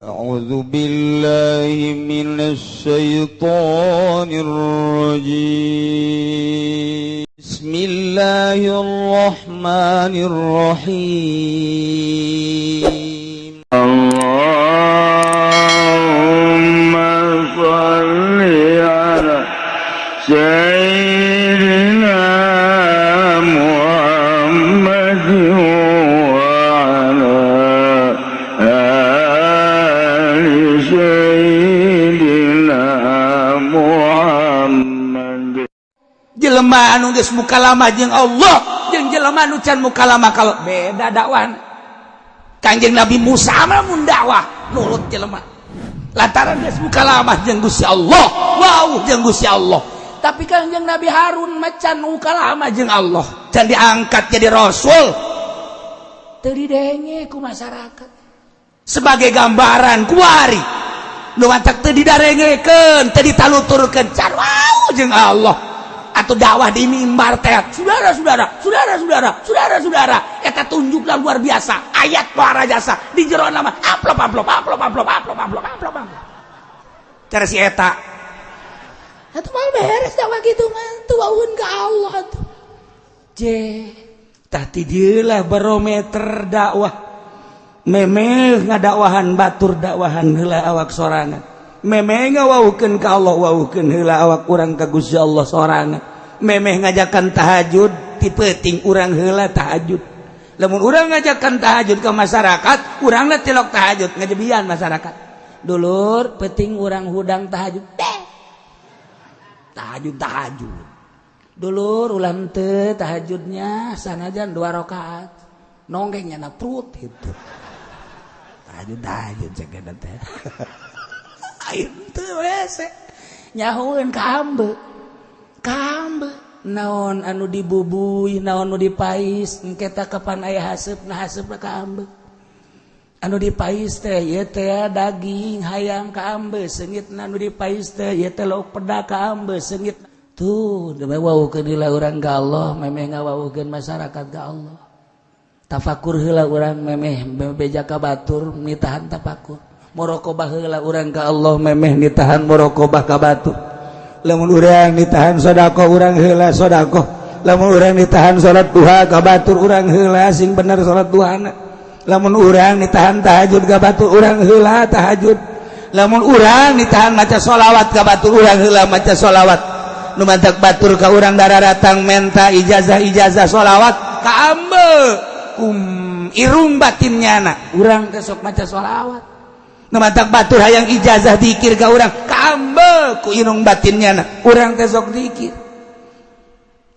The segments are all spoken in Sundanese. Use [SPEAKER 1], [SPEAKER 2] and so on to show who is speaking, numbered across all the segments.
[SPEAKER 1] أعوذ بالله من الشيطان الرجيم. بسم الله الرحمن الرحيم.
[SPEAKER 2] اللهم صل على سيدنا محمد وعلى آل سيدنا محمد.
[SPEAKER 3] Jelema anu geus mukalamah jeung Allah jeung jelema anu can mukalamah kalau beda dakwah. Kanjeng Nabi Musa mah mun dakwah nurut jelema lantaran geus mukalamah jeung Gusti Allah, wow, jeung Gusti Allah. Tapi Kanjeng Nabi Harun mah can mukalamah jeung Allah, can diangkat jadi rasul, teu didenge ku masyarakat. Sebagai gambaran, kuari nu matak teu didarengekeun, teu ditaluturkeun, can wow jeung Allah atau dakwah di mimbar teh, saudara-saudara, saudara-saudara, saudara-saudara, eta tunjuklah luar biasa ayat para jasa di jero nama amplop, amplop, amplop, amplop, amplop, amplop, amplop, amplop, cara si eta atuh mal beres dakwah gitu mah tuh wawun ka Allah atuh. Je tah ti dieu lah barometer dakwah. Memeh ngadakwahan batur, dakwahan heula awak sorangan. Memeh ngawaukeun ka Allah, waukeun heula awak urang ka Gusti Allah sorangan. Memeh ngajakan tahajud, ti peuting urang heula tahajud. Lamun urang ngajakan tahajud ke masyarakat, urangna tilok tahajud, ngajebian masyarakat. Dulur, peuting urang hudang tahajud teh, tahajud, tahajud dulur, ulah teu tahajudnya, sanajan dua rakaat nonggengnya na perut itu tahajud, tahajud cek teh. Aing teu hese nyahueun ka ambe, ka ambe naon anu dibubuy, naon nu dipais engke tah kapan aya haseupna, haseupna ka ambe. Anu dipais teh ieu teh daging hayam, ka ambe seungitna. Anu dipais teh ieu teh lauk peda, ka ambe seungit. Tuh demi wawuhkeun heula urang ka Allah, memeh ngawawuhkeun masyarakat ka Allah. Tafakur heula urang, memeh beja ka batur nitahan tafakur. Muraqabah heula urang ka Allah, memeh nitahan muraqabah ka batur. Lamun urang nitahan sedekah, urang heula sedekah. Lamun urang nitahan salat duha ka batur, urang heula sing bener salat duhana. Lamun urang nitahan tahajud ka batur, urang heula tahajud. Lamun urang nitahan maca sholawat ka batur, urang heula maca sholawat. Nu mantak batur ka urang dararatang menta ijazah-ijazah sholawat, ka ambe kum irung batinnya na urang teh sok maca sholawat. Nu mantak batur hayang ijazah dikir ka urang, ka ambe ku irung batinnya na urang teh sok dikir.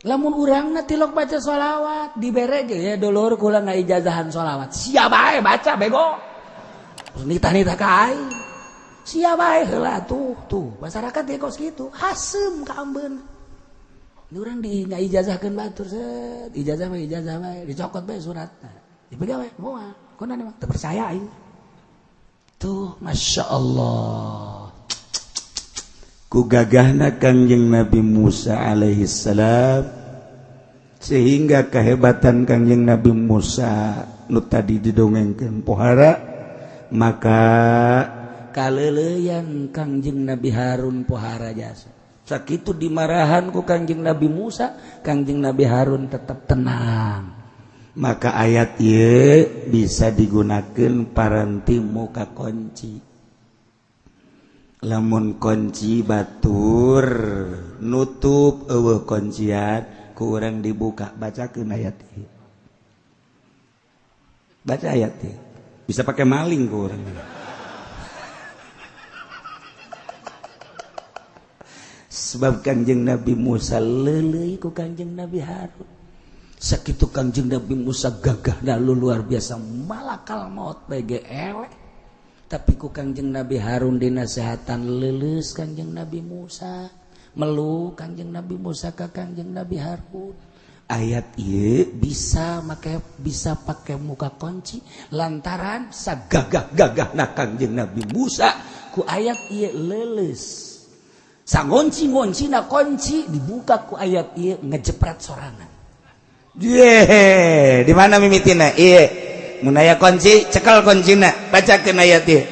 [SPEAKER 3] Lamun urang na tilok baca sholawat, dibere ge ya, dulur, kula ngaijazahan sholawat, siap bae baca, bego nitah-nitah ka aing, siap bae heula. Tuh, tuh masyarakat ge kos kitu, haseum ka ambeun. Ini urang di ngaijazahkeun batur, set ijazah mah ijazah bae, dicokot bae suratna, dipegang bae, moal kunaon emang teu percaya aing. Tuh, masya Allah.
[SPEAKER 1] Ku gagahna Kangjeng Nabi Musa alaihi salam, sehingga kehebatan Kangjeng Nabi Musa nu tadi didongengkeun pohara, maka
[SPEAKER 3] kaleleyan Kangjeng Nabi Harun pohara jasa. Sakitu dimarahan ku Kangjeng Nabi Musa, Kangjeng Nabi Harun tetap tenang.
[SPEAKER 1] Maka ayat ieu bisa digunakan paranti muka kunci. Lamun kunci batur nutup, euweuh kuncian, ku urang dibuka, bacakeun ayat ieu. Baca ayat ieu bisa pakai maling ku urang, sebab Kanjeng Nabi Musa leuleuy ku Kanjeng Nabi Harun.
[SPEAKER 3] Sakitu Kangjeng Nabi Musa gagah lalu luar biasa, malakal maut bege eleh, tapi ku Kangjeng Nabi Harun dinasehatan, leuleus Kangjeng Nabi Musa, meluk Kangjeng Nabi Musa ka Kangjeng Nabi Harun.
[SPEAKER 1] Ayat ieu
[SPEAKER 3] bisa make, bisa pakai muka kunci lantaran
[SPEAKER 1] sagagah-gagah na Kangjeng Nabi Musa
[SPEAKER 3] ku ayat ieu leuleus. Sangonci-ngonci na kunci dibuka ku ayat ieu, ngejepret sorangan.
[SPEAKER 1] Ye, di mana mimitina? Ieu. Mun aya kunci, cekel kuncina, bacakeun ayat ieu.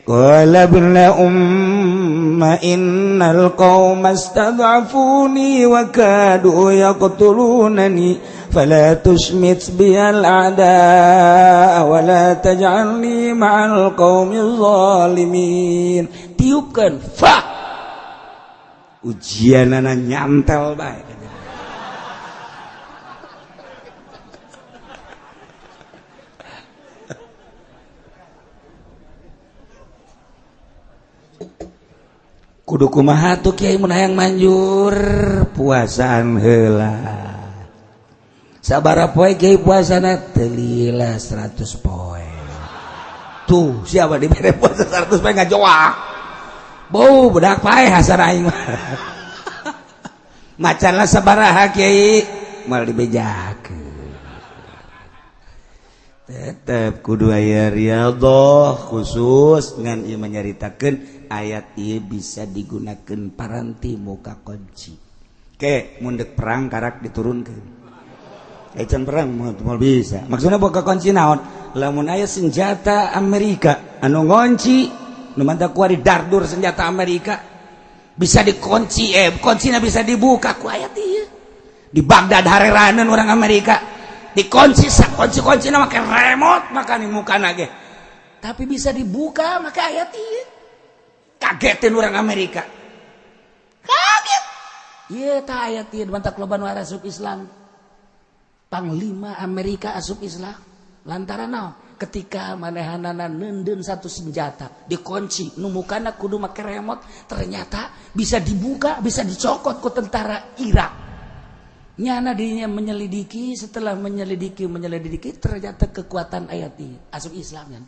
[SPEAKER 1] Qala ibna umma innal qauma istad'afuni wa kadu yaqtulunani fala tushmit biyal a'daa wa la taj'alni ma'al qaumil zalimin. Tiupkeun fa ujianana nyantel bae. Kudu kumaha tuh kiai mun hayang manjur puasaan heula. Sabaraha poe kiai puasana teu lila 100 poe. Tuh siapa dibere puasa 100 poe ngajoak. Bau budak paeh hasan aing mah. Macanlah sabaraha kiai moal dibejakeun. Tetep kudu aya riyadhah khusus ngan ieu menyaritakeun ayat ieu bisa digunakan paranti muka kunci. Ke mun deuk perang karak diturunkeun. Can perang moal bisa. Maksudna boga kunci naon? Lamun aya senjata Amerika anu ngonci nu mantap kuari dardur senjata Amerika bisa dikunci, kuncina bisa dibuka ku ayat ieu. Di Baghdad hareraneun orang Amerika dikunci kunci-kuncina make remote maka di mukana ge. Tapi bisa dibuka make ayat ieu. Kagetin orang Amerika. Kaget. Ieu tah ayat ieu mantak loba nu asup Islam. Panglima Amerika asup Islam lantaran naon? Ketika manehanana neundeun satu senjata dikunci nu mukana kudu make remote, ternyata bisa dibuka, bisa dicokot ku tentara Irak. Nyana dirinya menyelidiki, setelah menyelidiki ternyata kekuatan ayat ieu asup Islam kan.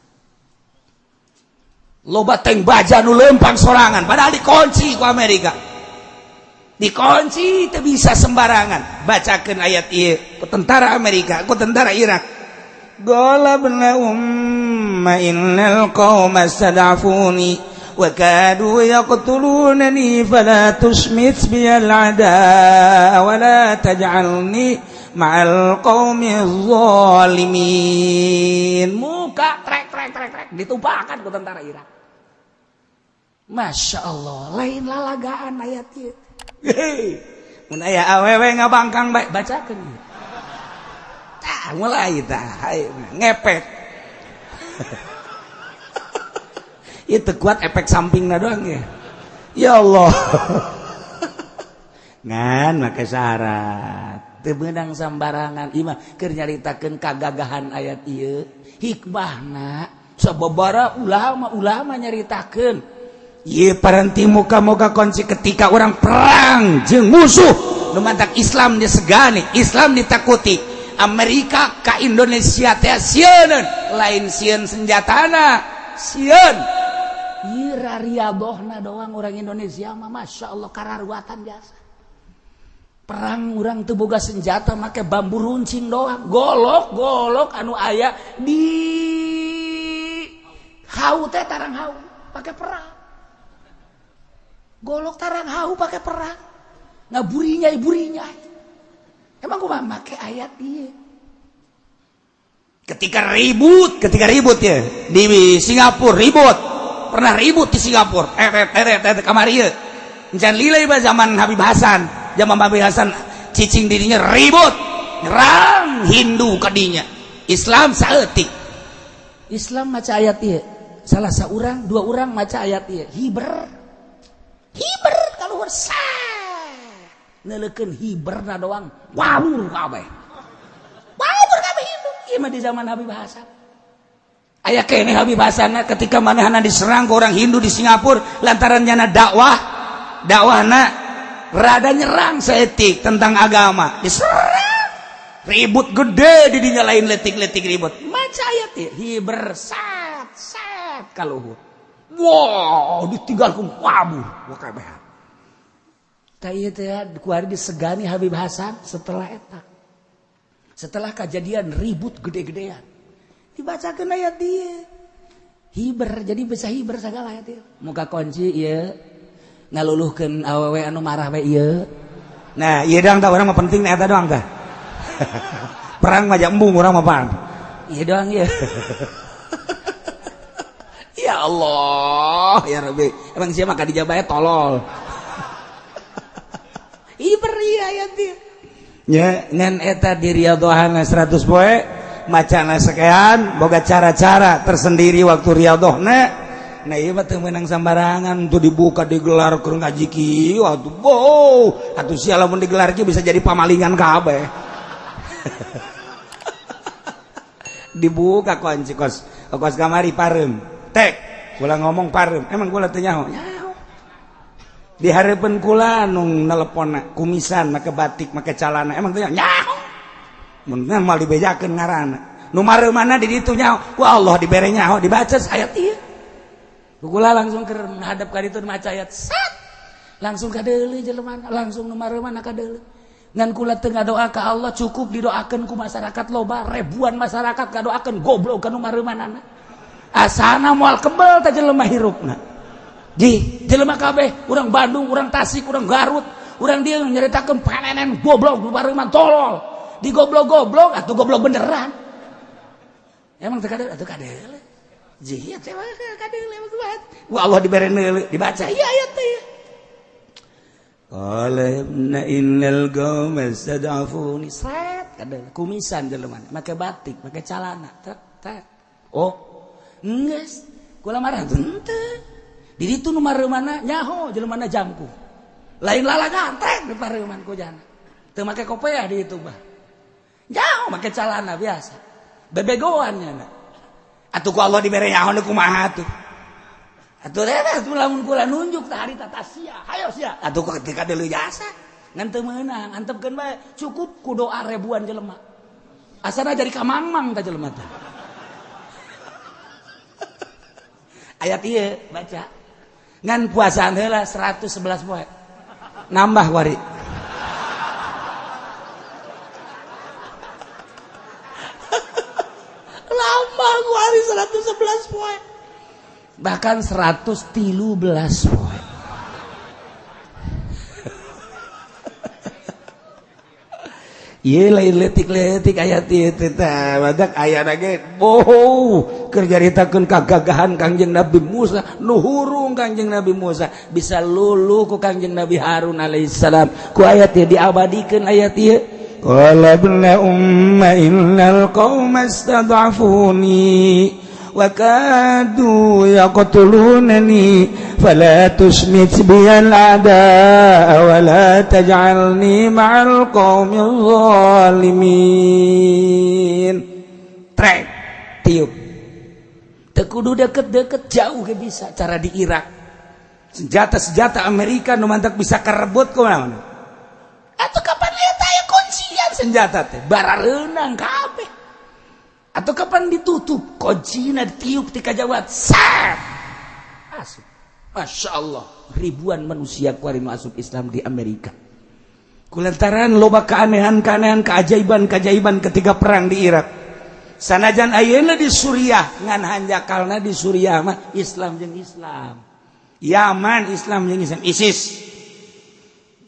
[SPEAKER 1] Loba tank baja nu lempang sorangan padahal dikunci ku Amerika. Dikunci teu bisa sembarangan. Bacakeun ayat ieu ku tentara Amerika, ku tentara Irak. Qala ibna umma innal qauma stad'afuni wa kadu yaqtulunani fala tushmit biyal adaa wa la taj'alni ma'al qaumil zalimin. Muka trek trek trek trek ditumpakan ku tentara Irak. Masya Allah, lain lalagaan ayat ieu. Hei, mun aya awewe ngabangkang bae bacakeun ieu. Tah mulai tah ngepek. Itu kuat efek sampingna doang ya. Ya Allah. Ngan make syarat. Teu meunang sambarangan ieu mah keur nyaritakeun kagagahan ayat ieu. Hikmahna sababara ulama-ulama nyaritakeun. Ieu paranti muka-muka kunci ketika orang perang jeung musuh nu mantak Islam disegani, Islam ditakuti. Amerika ka Indonesia teh sieun, lain sieun senjatana, sieun. Ieu rariadohna doang orang Indonesia mah Masya Allah kararuatan biasa. Perang urang teu boga senjata make bambu runcing doang, golok-golok anu aya di hau teh tarang hau pakai perang. Golok tarang hau pakai perang. Ngaburinya iburinya. Emang gua make ayat ieu. Ketika ribut ya di Singapura ribut. Pernah ribut di Singapura. Kamari ieu. Encan lila ieu zaman Habib Hasan. Zaman Habib Hasan cicing dirinya ribut. Nyerang Hindu kadinya. Islam saeutik. Islam maca ayat ieu. Salah saurang, dua orang maca ayat ieu. Hiber. Hiber kaluhur sah. Neulekeun hiberna doang. Wawur kabeh. Wawur kabeh Hindu. Ieu mah di zaman Habib Hasan. Aya keneh Habib Hasan ketika manehna diserang ku orang Hindu di Singapura lantaran nyana dakwah, dakwahna rada nyerang saeutik tentang agama. Diserang. Ribut gede di dinya lain letik-letik ribut. Maca ayat ieu hiber sat sat kaluhur. Wow, ditinggalkeun wabur wa kabeh. Tah ieu teh kuari disegani Habib Hasan setelah eta. Setelah kejadian ribut gede-gedean. Dibacakeun ayat ieu. Hiber, jadi bisa hiber sagala ayat ieu. Muka kunci ieu ngaluluhkeun awewe anu marah we ieu. Nah, ieu doang tah urang mah penting eta doang tah. Perang mah embung urang mah pan. Ieu doang ieu. Ya Ya Allah, ya Rabbi. Emang siapa ka dijabah tolol. Ih beri ayat dia. Nya ngan eta di riyadhahna 100 poe macana sekian boga cara-cara tersendiri waktu riyadhahna. Nah ieu mah teu meunang sambarangan tuh dibuka digelar keur ngaji kieu atuh boh atuh sia lamun digelar kieu bisa jadi pamalingan kabeh. Dibuka kunci kos kos kamari pareum tek kula ngomong pareum emang kula teu nyaho nyaho di hareupeun kula nu neleponna kumisan make batik make calana emang teu nyaho mun moal dibejakeun ngaranna nu mareumana di ditu nyaho ku Allah dibere nyaho dibaca ayat ieu kula langsung keur hadap ka ditu maca ayat sat langsung kadeuleu jelema langsung nu mareumana kadeuleu ngan kula teu ngadoa ka Allah cukup didoakeun ku masyarakat loba ribuan masyarakat ngadoakeun goblok ka nu mareumanana asana moal kebel teh jelema hirupna ji jelema kabeh urang Bandung urang Tasik urang Garut urang dieu nyaritakeun panenen goblok nu mareuman tolol digoblok-goblok atuh goblok beneran emang teu kadeuleu atuh kadeuleu ji teh kadeuleu ku Allah dibere neuleu dibaca ieu ayat teh. Qala ibna innal qauma stad'afuni sret kadang kumisan jelema make batik make calana tek tek oh geus kula marah henteu di ditu nu mareumana nyaho jelemana jangku lain lalagan trek di pareuman ku jana teu make kopeah di ditu bah nyaho make calana biasa bebegoan nya atuh ku Allah dibere nyaho nu kumaha atuh atuh teh lamun kula nunjuk tah harita sia hayo sia atuh ketika deuleu jasa ngan teu meunang antepkeun bae cukup ku doa ribuan jelema asana jadi kamangmang tah jelema teh ayat ieu baca ngan puasaan heula 111 poe nambah wari nambah wari 111 poe bahkan 113 poe. Ieu lain leutik-leutik ayat ieu teh tah badak ayana ge boh keur nyaritakeun kagagahan Kangjeng Nabi Musa nu hurung Kangjeng Nabi Musa bisa lulu ku Kangjeng Nabi Harun alaihissalam ku ayat ieu diabadikeun ayat ieu qala ibna umma innal qauma istad'afuni wa kadu yaqtulunani fala tusmit bi al-a'daa wa la taj'alni ma'al qaumil zalimin. Trek tiup teu kudu deket-deket jauh ge bisa cara di Irak senjata-senjata Amerika nu mantak bisa karebut kumaha atuh kapan eta aya kuncian senjata teh barareunang kabeh atau kapan ditutup kuncina ditiup ti kajawat sat asup Masya Allah ribuan manusia kuari masuk Islam di Amerika kulantaran loba keanehan-keanehan keajaiban-keajaiban ketika perang di Irak sanajan ayeuna di Suriah ngan hanjakalna di Suriah mah Islam jeung Islam Yaman Islam jeung Islam ISIS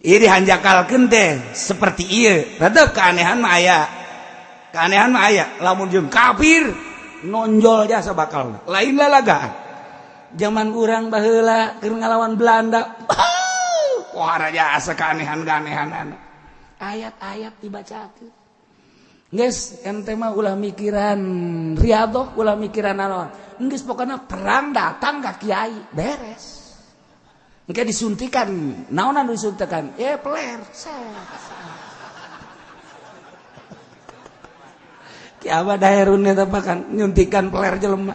[SPEAKER 1] ieu dihanjakalkeun teh seperti ieu tetep keanehan mah aya keanehan mah aya lamun jeung kafir nonjol jasa bakal lain lalagaan zaman urang baheula keur ngalawan Belanda pohara jasa keanehan-keanehan ayat-ayat dibacakeun geus ente mah ulah mikiran riyadhah ulah mikiran naon geus pokona perang datang ka kiai beres engke disuntikan naonan disuntikan peler set Ki Abah Daerun eta kan nyuntikan peler jelema.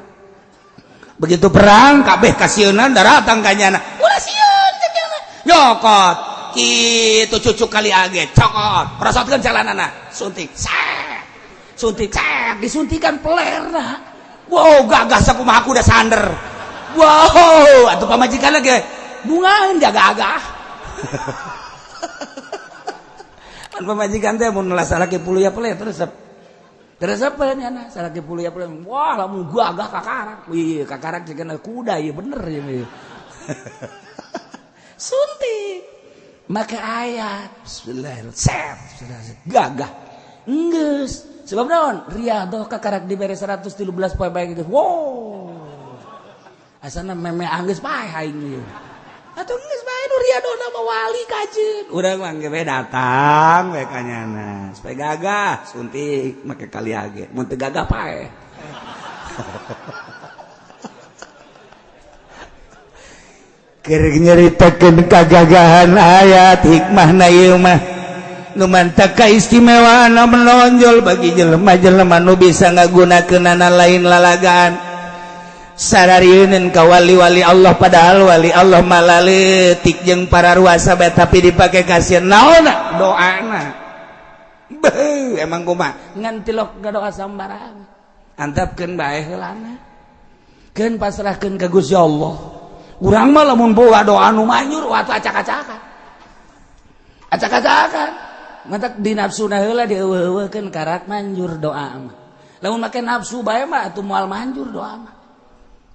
[SPEAKER 1] Begitu perang kabeh kasieunan daratang ka nyana. Ulah sieun ka nyana. Nyokot kitu cucuk kali age cokot prosotkeun calanana suntik set. Suntik set disuntikan pelerna. Wow gagah sakumaha kuda sander. Wow atuh pamajikan lagi bungaeun jaga-agah. Pan pamajikan teh mun salaki puluh ya peler terus terus apa nyana salaki puluh ya peler wah lamun gagah kakarak wih kakarak jeung kuda ieu bener ieu suntik make ayat bismillahirrahmanirrahim gagah geus sebab naon riyadhah kakarak dibere 113 poe bae geus wow Asana meme anggeus paeh aing ieu. Atuh geus bae nu riadona mah wali kajeun. Urang mah ge datang we ka nyana supaya gagah suntik make kali age. Mun teu gagah paeh. Keur nyaritakeun kagagahan ayat hikmahna ieu mah nu mantap kaistimewaan menonjol bagi jelema-jelema nu bisa ngagunakeunana lain lalagaan. Sararieuneun ka wali-wali Allah padahal wali Allah malaletik jeung para ruasa bae tapi dipake kasieun naonna doana. Beuh emang kumaha ngan tilok doa sambarangan. Antapkeun bae heulana. Keun pasrahkeun ka Gusti Allah. Urang mah lamun boga doa nu manjur watu acak-acakan. Acak-acakan. Mantak di nafsuna heula dieuweuh-euweuhkeun karak manjur doa mah. Lamun make nafsu bae mah atuh moal manjur doa mah.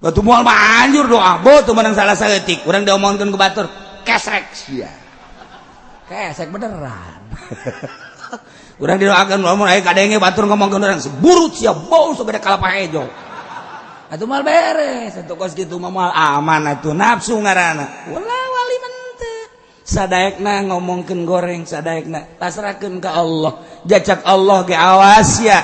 [SPEAKER 1] Batu moal manjur doa, bo tuh menang salah saeutik, urang diomongkeun ku batur, kesek sia. Kesek beneran. Urang didoakeun lamun aya kadenge batur ngomongkeun urang seburut sia bau segede kalapa hejo. Atuh moal beres, atuh kos kitu mah moal aman atuh nafsu ngaranna. Ulah wali mente. Sadaekna ngomongkeun goreng, sadaekna pasrahkeun ka Allah. Jacak Allah ge awas ya.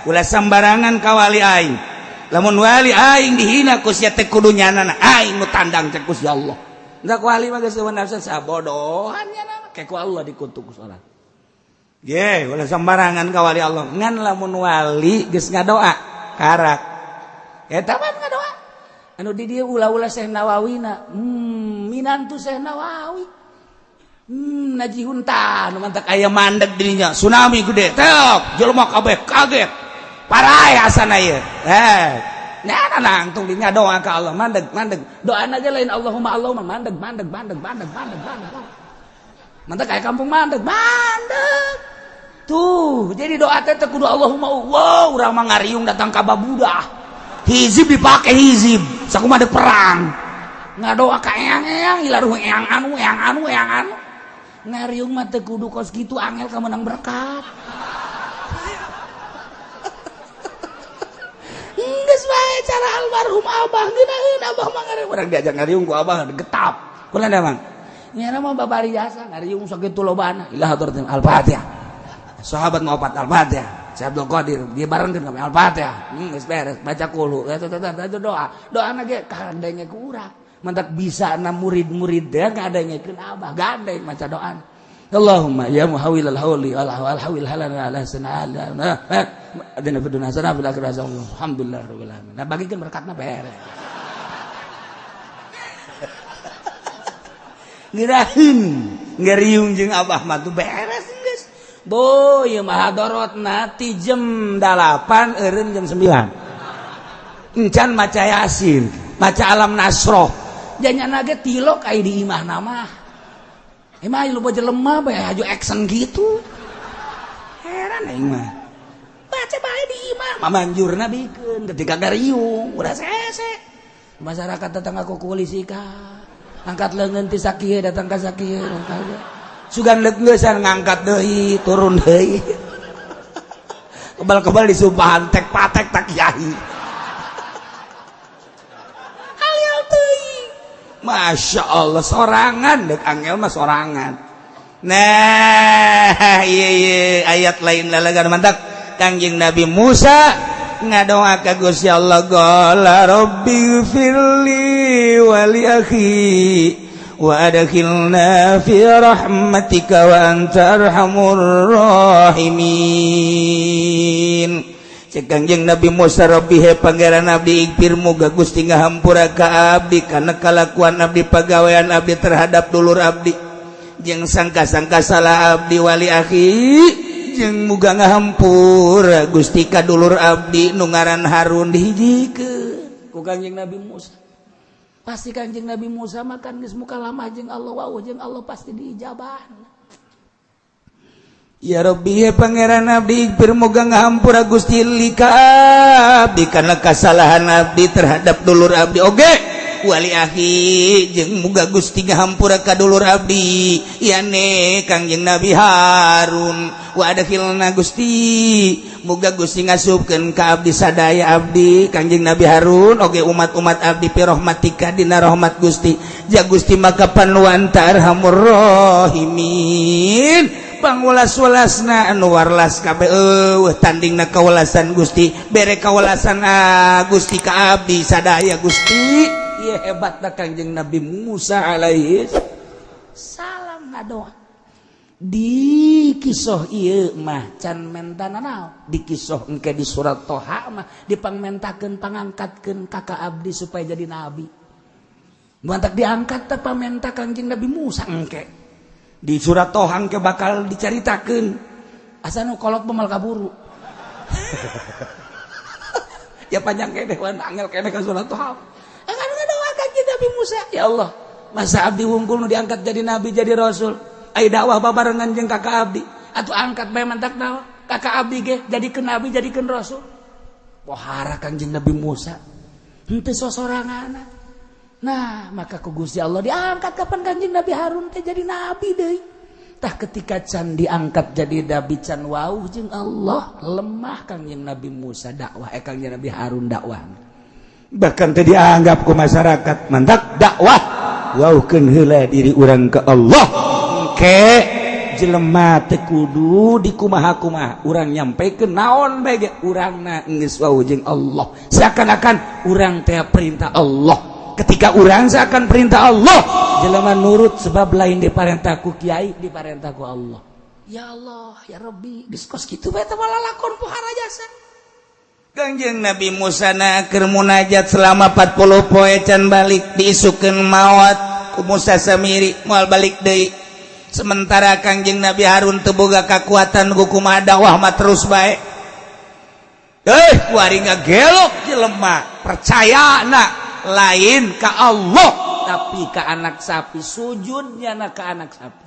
[SPEAKER 1] Ulah sambarangan ka wali aing. Lamun wali aing dihina ku sia teh kudu nyanana aing nu tandang cek Gusti Allah. Enggak wali mah geus nafsu sabodohan nya kayak ku Allah dikutuk ku saurang. Ye, ulah sembarangan ka wali Allah. Ngan lamun wali geus ngadoa karak. Eta mah ngadoa. Anu di dieu ulah-ulah Syekh Nawawina. Minantu Syekh Nawawi. Najihun tah nu mantak aya mandeg dirinya tsunami gede. Tek, jelema kabeh kaget. Parai asana ieu. Nah, langsung dinya doa ka Allah, mandeg, mandeg. Doana ge lain Allahumma Allahumma, mandeg, mandeg, mandeg, mandeg, mandeg, mandeg. Mantak aya kampung mandeg, mandeg. Tuh, jadi doa teh teu kudu Allahumma Allah, urang mah ngariung datang ka babudah. Hizib dipake hizib, sakumaha deuk perang. Ngadoa ka eyang-eyang, ilaruh eyang anu, eyang anu, eyang anu. Ngariung mah teu kudu kos kitu angel ka menang berkat. Geus bae cara almarhum abah ngeunaheun abah mah ngariung urang diajak ngariung ku abah getap. Kumaha da Mang? Nya mah babari jasa ngariung sakitu lobana. Ila hadratin Al-Fatihah. Sahabat mau opat Al-Fatihah. Syekh Abdul Qadir dia barengkeun kami Al-Fatihah. Geus beres baca qulu. Eta doa. Doana ge kadenge ku urang. Mantak bisa na murid-murid teh ngadengekeun abah gandeng maca doana. Allahumma ya muhawilal hauli wal hawil halana ala sanala. Adina fid dunya hasanah fil akhirati hasanah. Alhamdulillah rabbil alamin. Nah bagikeun berkatna beres. Ngiraheun ngariung jeung abah mah tuh beres geus. Bo ieu mah hadorotna ti jam 8 eureun jam 9. Encan maca Yasin, maca Alam Nasroh. Janyana ge tilok aya di imahna mah. Emang lu baca lemah bae haju action gitu. Heran aing mah. Baca bae di imah, mamanjurna bikeun ketika gariung, udah sese. Masyarakat datang aku polisi ka. Angkat leungeun ti sakieu datang ka sakieu. Sugan leungeusan ngangkat deui, turun deui. Kebal-kebal disumpahan tek patek tak kiai. Hal-hal teuing. Masya Allah sorangan dek angel mah sorangan. Nah iya iya ayat lain lalagan mantap. Kangjeng Nabi Musa ngadoa ka Gusti Allah qala rabbi firli wa li akhi wa adkhilna fi rahmatika wa anta arhamur rahimin. Cek Kangjeng Nabi Musa Rabbi he pangeran abdi ikpir muga Gusti ngahampura ka abdi kana kalakuan abdi pagawean abdi terhadap dulur abdi jeung sangka-sangka salah abdi wali akhi jeung muga ngahampura Gusti ka dulur abdi nu ngaran Harun dihijikeun ku Kangjeng Nabi Musa. Pasti Kangjeng Nabi Musa mah kan geus mukalamah jeung Allah wau jeung Allah pasti diijabah. Ya Rabbi ya pangeran abdi ighfir moga ngahampura Gusti li ka abdi kana kasalahan abdi terhadap dulur abdi oge Wali akhi jeung muga Gusti ngahampura ka dulur abdi yane Kangjeng Nabi Harun. Wa adkhilna Gusti, muga Gusti ngasupkeun ka abdi sadaya, abdi Kangjeng Nabi Harun oge umat-umat abdi, fi rahmatika dina rahmat Gusti. Ja Gusti, maka panuan arhamur rahimin. Pangulas-ulasna anu warlas kabeh, eueuh tandingna kawelasan. Gusti, bere kawelasan, ah, Gusti ka abdi sadaya, Gusti. Ieu hebatna Kangjeng Nabi Musa alaihi salam ngadoa. Di kisoh ieu mah can mentana naon, di kisoh engke di surat Toha mah dipangmentakeun pangangkatkeun kakak abdi supaya jadi nabi. Mantak diangkat teh pamenta Kangjeng Nabi Musa. Engke di surat Toha engke bakal dicaritakeun, asa nu kolot moal kaburu ya, panjang keneh, wan angel keneh ka surat Toha. Akan ngadoa Kangjeng Nabi Musa, ya Allah, masa abdi wungkul nu diangkat jadi nabi, jadi rasul? Ai dakwah babarengan jeung kakak abdi, atuh angkat bae. Mantak naon, kakak abdi ge jadikeun nabi, jadikeun rasul. Pohara Kangjeng Nabi Musa, henteu sosorangan. Nah, maka ku Gusti Allah diangkat kapan Kanjeng Nabi Harun teh jadi nabi deui. Tah, ketika can diangkat jadi nabi, can wauh jeung Allah, lemah Kangjeng Nabi Musa dakwah, eh, Kangjeng Nabi Harun dakwah, bahkan teh dianggap ku masyarakat. Mantak dakwah, wauhkeun heula diri urang ke Allah. Ke jelema teu kudu dikumaha-kumaha, urang nyampekeun naon bae ge, urangna geus wauh jeung Allah, seakan-akan urang teh perintah Allah. Ketika urang seakan perintah Allah, jelema nurut, sebab lain diparentah ku kiai, diparentah ku Allah. Ya Allah, ya Rabbi, geus kos kitu bae teh lalakon pohara jasa. Kangjeng Nabi Musa na keur munajat selama 40 poe can balik, diisukeun maot ku Musa Samiri, moal balik deui. Sementara Kangjeng Nabi Harun teu boga kakuatan, kumaha dakwah mah terus bae. Eh, kuari ngagelok jelema percaya na lain ka Allah tapi ka anak sapi, sujudnya na ka anak sapi,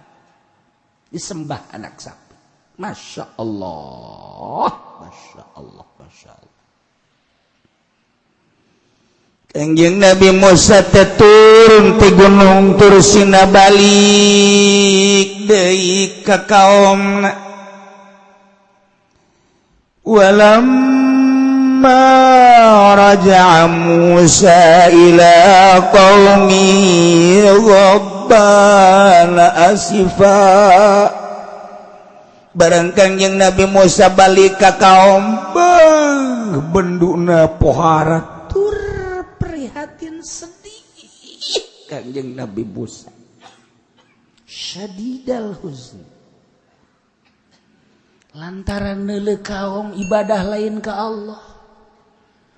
[SPEAKER 1] disembah anak sapi. Masya Allah, Masya Allah, Masya Allah. Kangjeng Nabi Musa teh turun ti gunung Tursina, balik deui ka kaumna. Walamma raja'a Musa ila qaumi ghabbana asifa. Barang Kangjeng Nabi Musa balik ka kaum, beuh, benduna pohara tur prihatin, sedih Kangjeng Nabi Musa, syadidal huzn, lantaran neuleuh kaum ibadah lain ka Allah.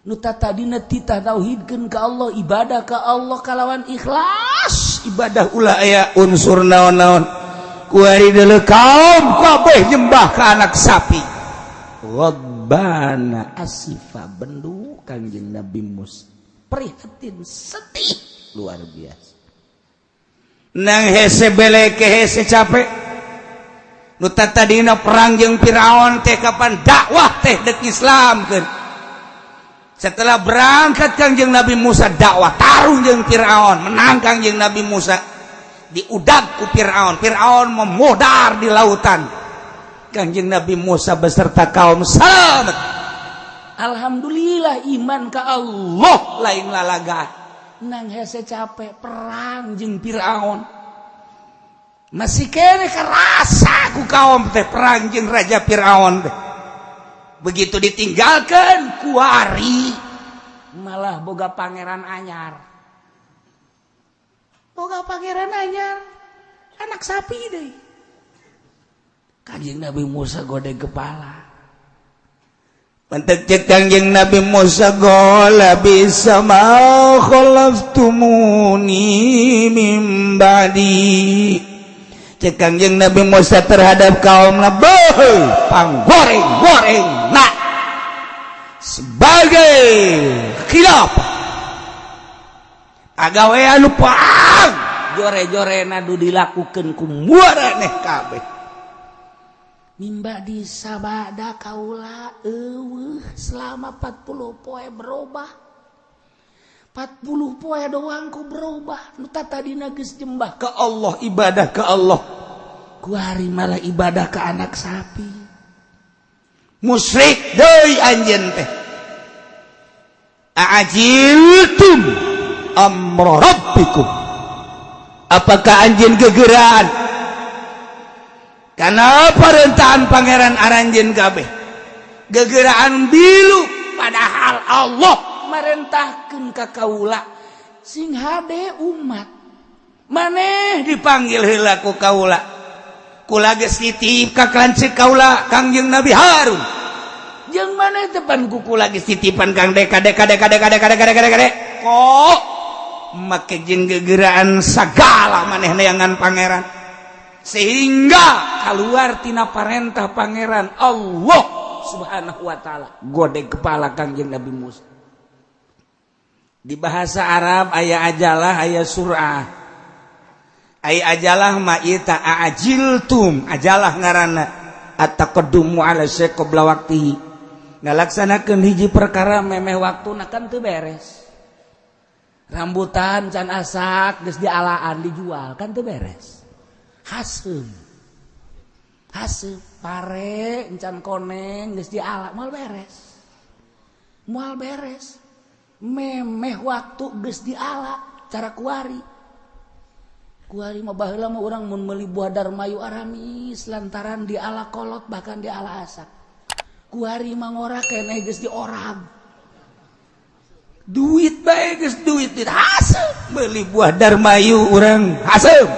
[SPEAKER 1] Nu tadina titah tauhidkeun ka Allah, ibadah ka Allah kalawan ikhlas, ibadah ulah aya unsur naon-naon. Kuari deuleuh kaum kabeh nyembah ka anak sapi, ghadbana asifa, bendu Kangjeng Nabi Musa prihatin, sedih luar biasa. Nang hese beleke, hese capek. Nu tadina perang jeung Firaun teh kapan dakwah teh dek Islam kan. Setelah berangkat Kangjeng Nabi Musa dakwah, tarung jeung Firaun, menang Kangjeng Nabi Musa, diudag ku Firaun, Firaun memodar di lautan. Kangjeng Nabi Musa beserta kaum selamat. Alhamdulillah, iman ke Allah lain lalaga. Nang hese capek perang jeung Firaun, masih kene kerasa ku kaum teh perang jeung Raja Firaun teh. Begitu ditinggalkan kuari malah boga pangeran anyar, boga pangeran anyar anak sapi deh. Kanjeng Nabi Musa godeng kepala. Mantak cek Kangjeng Nabi Musa, qala bi'sa ma khalaftumuni min ba'di. Cek Kangjeng Nabi Musa terhadap kaum, beuh, panggoreng-goreng nak sebagai khilafah agawe anu pang jore-jore nu dilakukan ku muaraneh kabeh. Mimba di sabada kaula eueuh selama 40 poe berubah. 40 poe doang ku berubah. Nu tadina geus jembah ke Allah, ibadah ke Allah. Kuari malah ibadah ke anak sapi. Musyrik deui anjeun teh. A'ajiltum amra rabbikum. Apakah anjeun gegeraan? Karena perentahan pangeran aranjeun kabeh. Gegeraan bilu padahal Allah merentahkeun ka kaula sing hade umat. Maneh dipanggil heula ku kaula. Kula geus titip ka lanceuk kaula Kangjeng Nabi Harun. Jeung maneh depan ku kula geus titipan Kang Deka Deka Deka Deka Deka Deka Deka Deka. Kok make jeung gegeraan sagala maneh neangan pangeran. Sehingga keluar tina parentah pangeran Allah Subhanahu wa taala. Godeg kepala Kangjeng Nabi Musa. Di bahasa Arab aya ajalah aya surah. Aya ajalah ma ieu ta ajiltum, ajalah ngaranna at-taqaddumu ala syai' qabla waqtihi. Ngalaksanakeun hiji perkara memeh waktuna kan teu beres. Rambutan can asak geus dialaan dijual kan teu beres. Haseum. Haseum pare encan koneng geus diala moal beres. Moal beres. Memeh waktu geus diala cara kuari. Kuari mah baheula mah urang mun meuli buah darmayu aramis lantaran diala kolot bahkan diala asak. Kuari mah ngora keneh geus diorag. Duit bae geus duit haseum meuli buah darmayu urang haseum.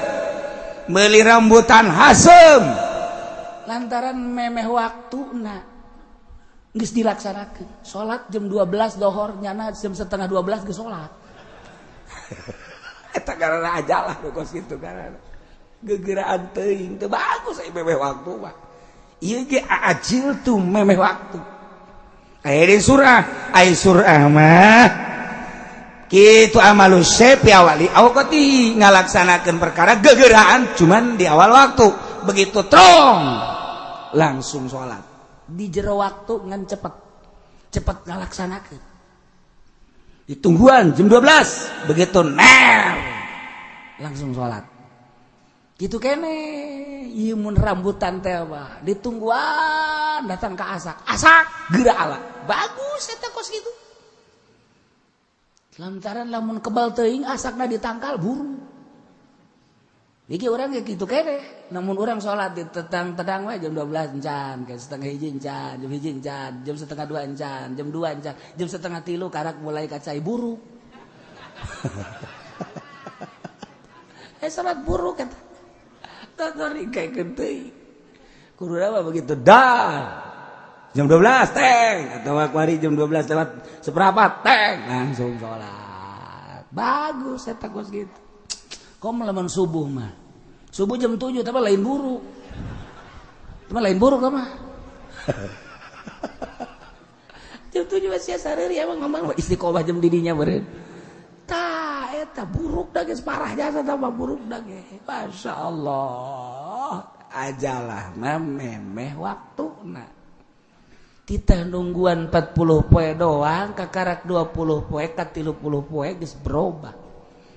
[SPEAKER 1] Meuli rambutan haseum. Lantaran memeh waktuna geus dilaksanakeun. Salat jam 12 dohor nyana jam 11:30 geus salat. Eta karena ajalah nu kos kitu karena gegeraan teuing teu bagus aya memeh waktu mah. Ieu ge ajil tuh memeh waktu. Aya di surah, aya surah mah kitu amalus syai' awali awqati ngalaksanakeun perkara gegeraan cuman di awal waktu. Begitu trong langsung salat. Di jero waktu ngan cepet cepet ngalaksanakeun. Ditungguan jam 12 begitu ner langsung salat. Gitu kene ieu mun rambutan teh mah ditungguan datang ke asak asak geura ala bagus eta kos kitu. Lantaran lamun kebal teuing asakna ditangkal buru. Iki urang ge kitu kene, namun urang salat di tetang-tedang we jam 12 encan, ke setengah hiji encan, jam hiji encan, jam setengah dua encan, jam 2 encan, jam setengah tilu karak mulai kacai buru. Salat buruk eta. Tatori kayak teuing. Kudu mah begitu dah. Jam 12 teng atau kuari jam 12 lewat seperempat teng langsung salat. Bagus eta kos gitu. Kom lamun subuh mah. Subuh jam 7 tapi lain buruk. Tapi lain buruk mah. Jam 7 masih sareureun emang ngomong istiqomah jam didinya beureun. Tah eta buruk da geus parah jasa tambah buruk da ge. Masyaallah. Ajalah mah memeh waktuna. Titah nungguan 40 poe doang kakarak 20 poe ka 30 poe geus berubah.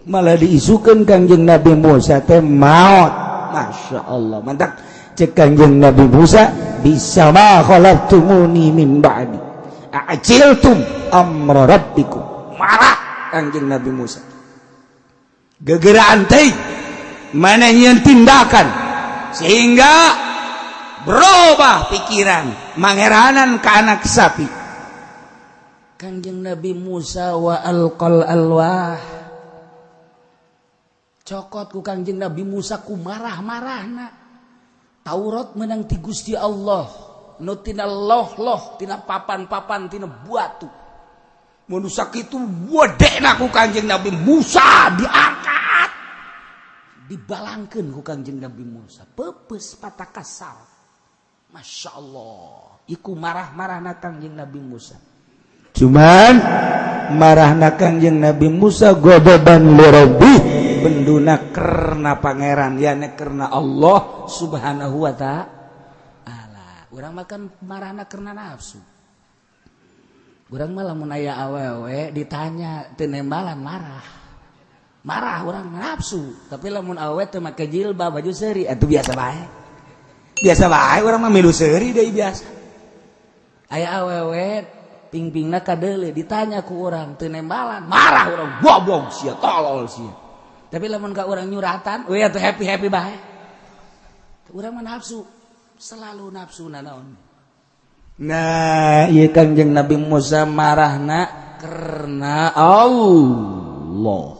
[SPEAKER 1] Malah diisukan Kangjeng Nabi Musa teh maut. Masya Allah mantap. Cek Kangjeng Nabi Musa bisa ma khalaqtumuni min ba'di a'jiltum amra rabbikum. Marah Kangjeng Nabi Musa. Gegeraan teh mana nyeun tindakan sehingga berubah pikiran mangeranan ke anak sapi. Kangjeng Nabi Musa wa alqal alwah. Cokot ku Kangjeng Nabi Musa ku marah-marahna. Taurat menang ti Gusti Allah. Nu tina loh-loh, tina papan-papan, tina batu. Mun sakitu wedekna ku Kangjeng Nabi Musa diangkat. Dibalangkeun ku Kangjeng Nabi Musa. Peupeus patakasar. Masya Allah. Iku marah-marahna Kangjeng Nabi Musa. Cuman marahna Kangjeng Nabi Musa godoban li rabbi, benduna karena pangeran, yani karena Allah Subhanahu wa ta'ala. Urang makan marahna karena nafsu. Urang mah lamun aya awewe ditanya teu nembalan marah. Marah urang nafsu, tapi lamun awewe teu make jilbab baju seuri atuh biasa bae. Biasa bae urang mah milu seuri deui biasa. Aya awewe pingpingna kadeuleu ditanya ku urang teu nembalan, marah urang, goblok sia, tolol sia. Tapi lamun ka urang nyuratan, we atuh happy-happy bae. Urang mah nafsu, selalu nafsu nanaon. Nah, ieu Kangjeng Nabi Musa marahna karena Allah.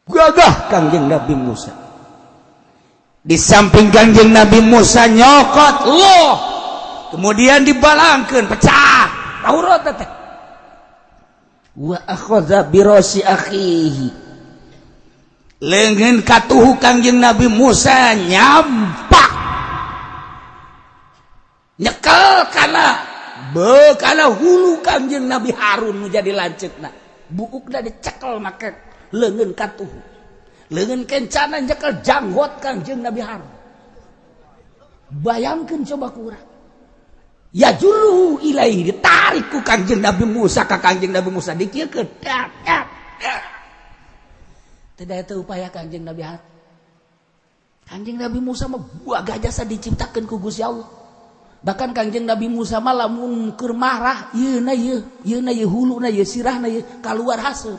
[SPEAKER 1] Gagah Kangjeng Nabi Musa. Di samping Kangjeng Nabi Musa nyokot loh, kemudian dibalangkeun pecah Taurat teh. Wa akhadha bi rasi akhihi. Leungeun katuhu Kangjeng Nabi Musa nyampak. Nyekel kana bekana hulu Kangjeng Nabi Harun nu jadi lanceukna. Buukna dicekel make leungeun katuhu. Leungeun kencana nyekel janggot Kangjeng Nabi Harun. Bayangkeun coba ku urang. Ya juru ilaihi ditarik ku Kangjeng Nabi Musa ka Kangjeng Nabi Musa dikieukeun. Tidak itu upaya Kangjeng Nabi Harun. Kangjeng Nabi Musa mah buah gajah diciptakeun ku Gusti Allah. Bahkan Kangjeng Nabi Musa mah lamun keur marah ieu na ieu, ieu na ieu huluna ieu sirahna ieu kaluar haseup.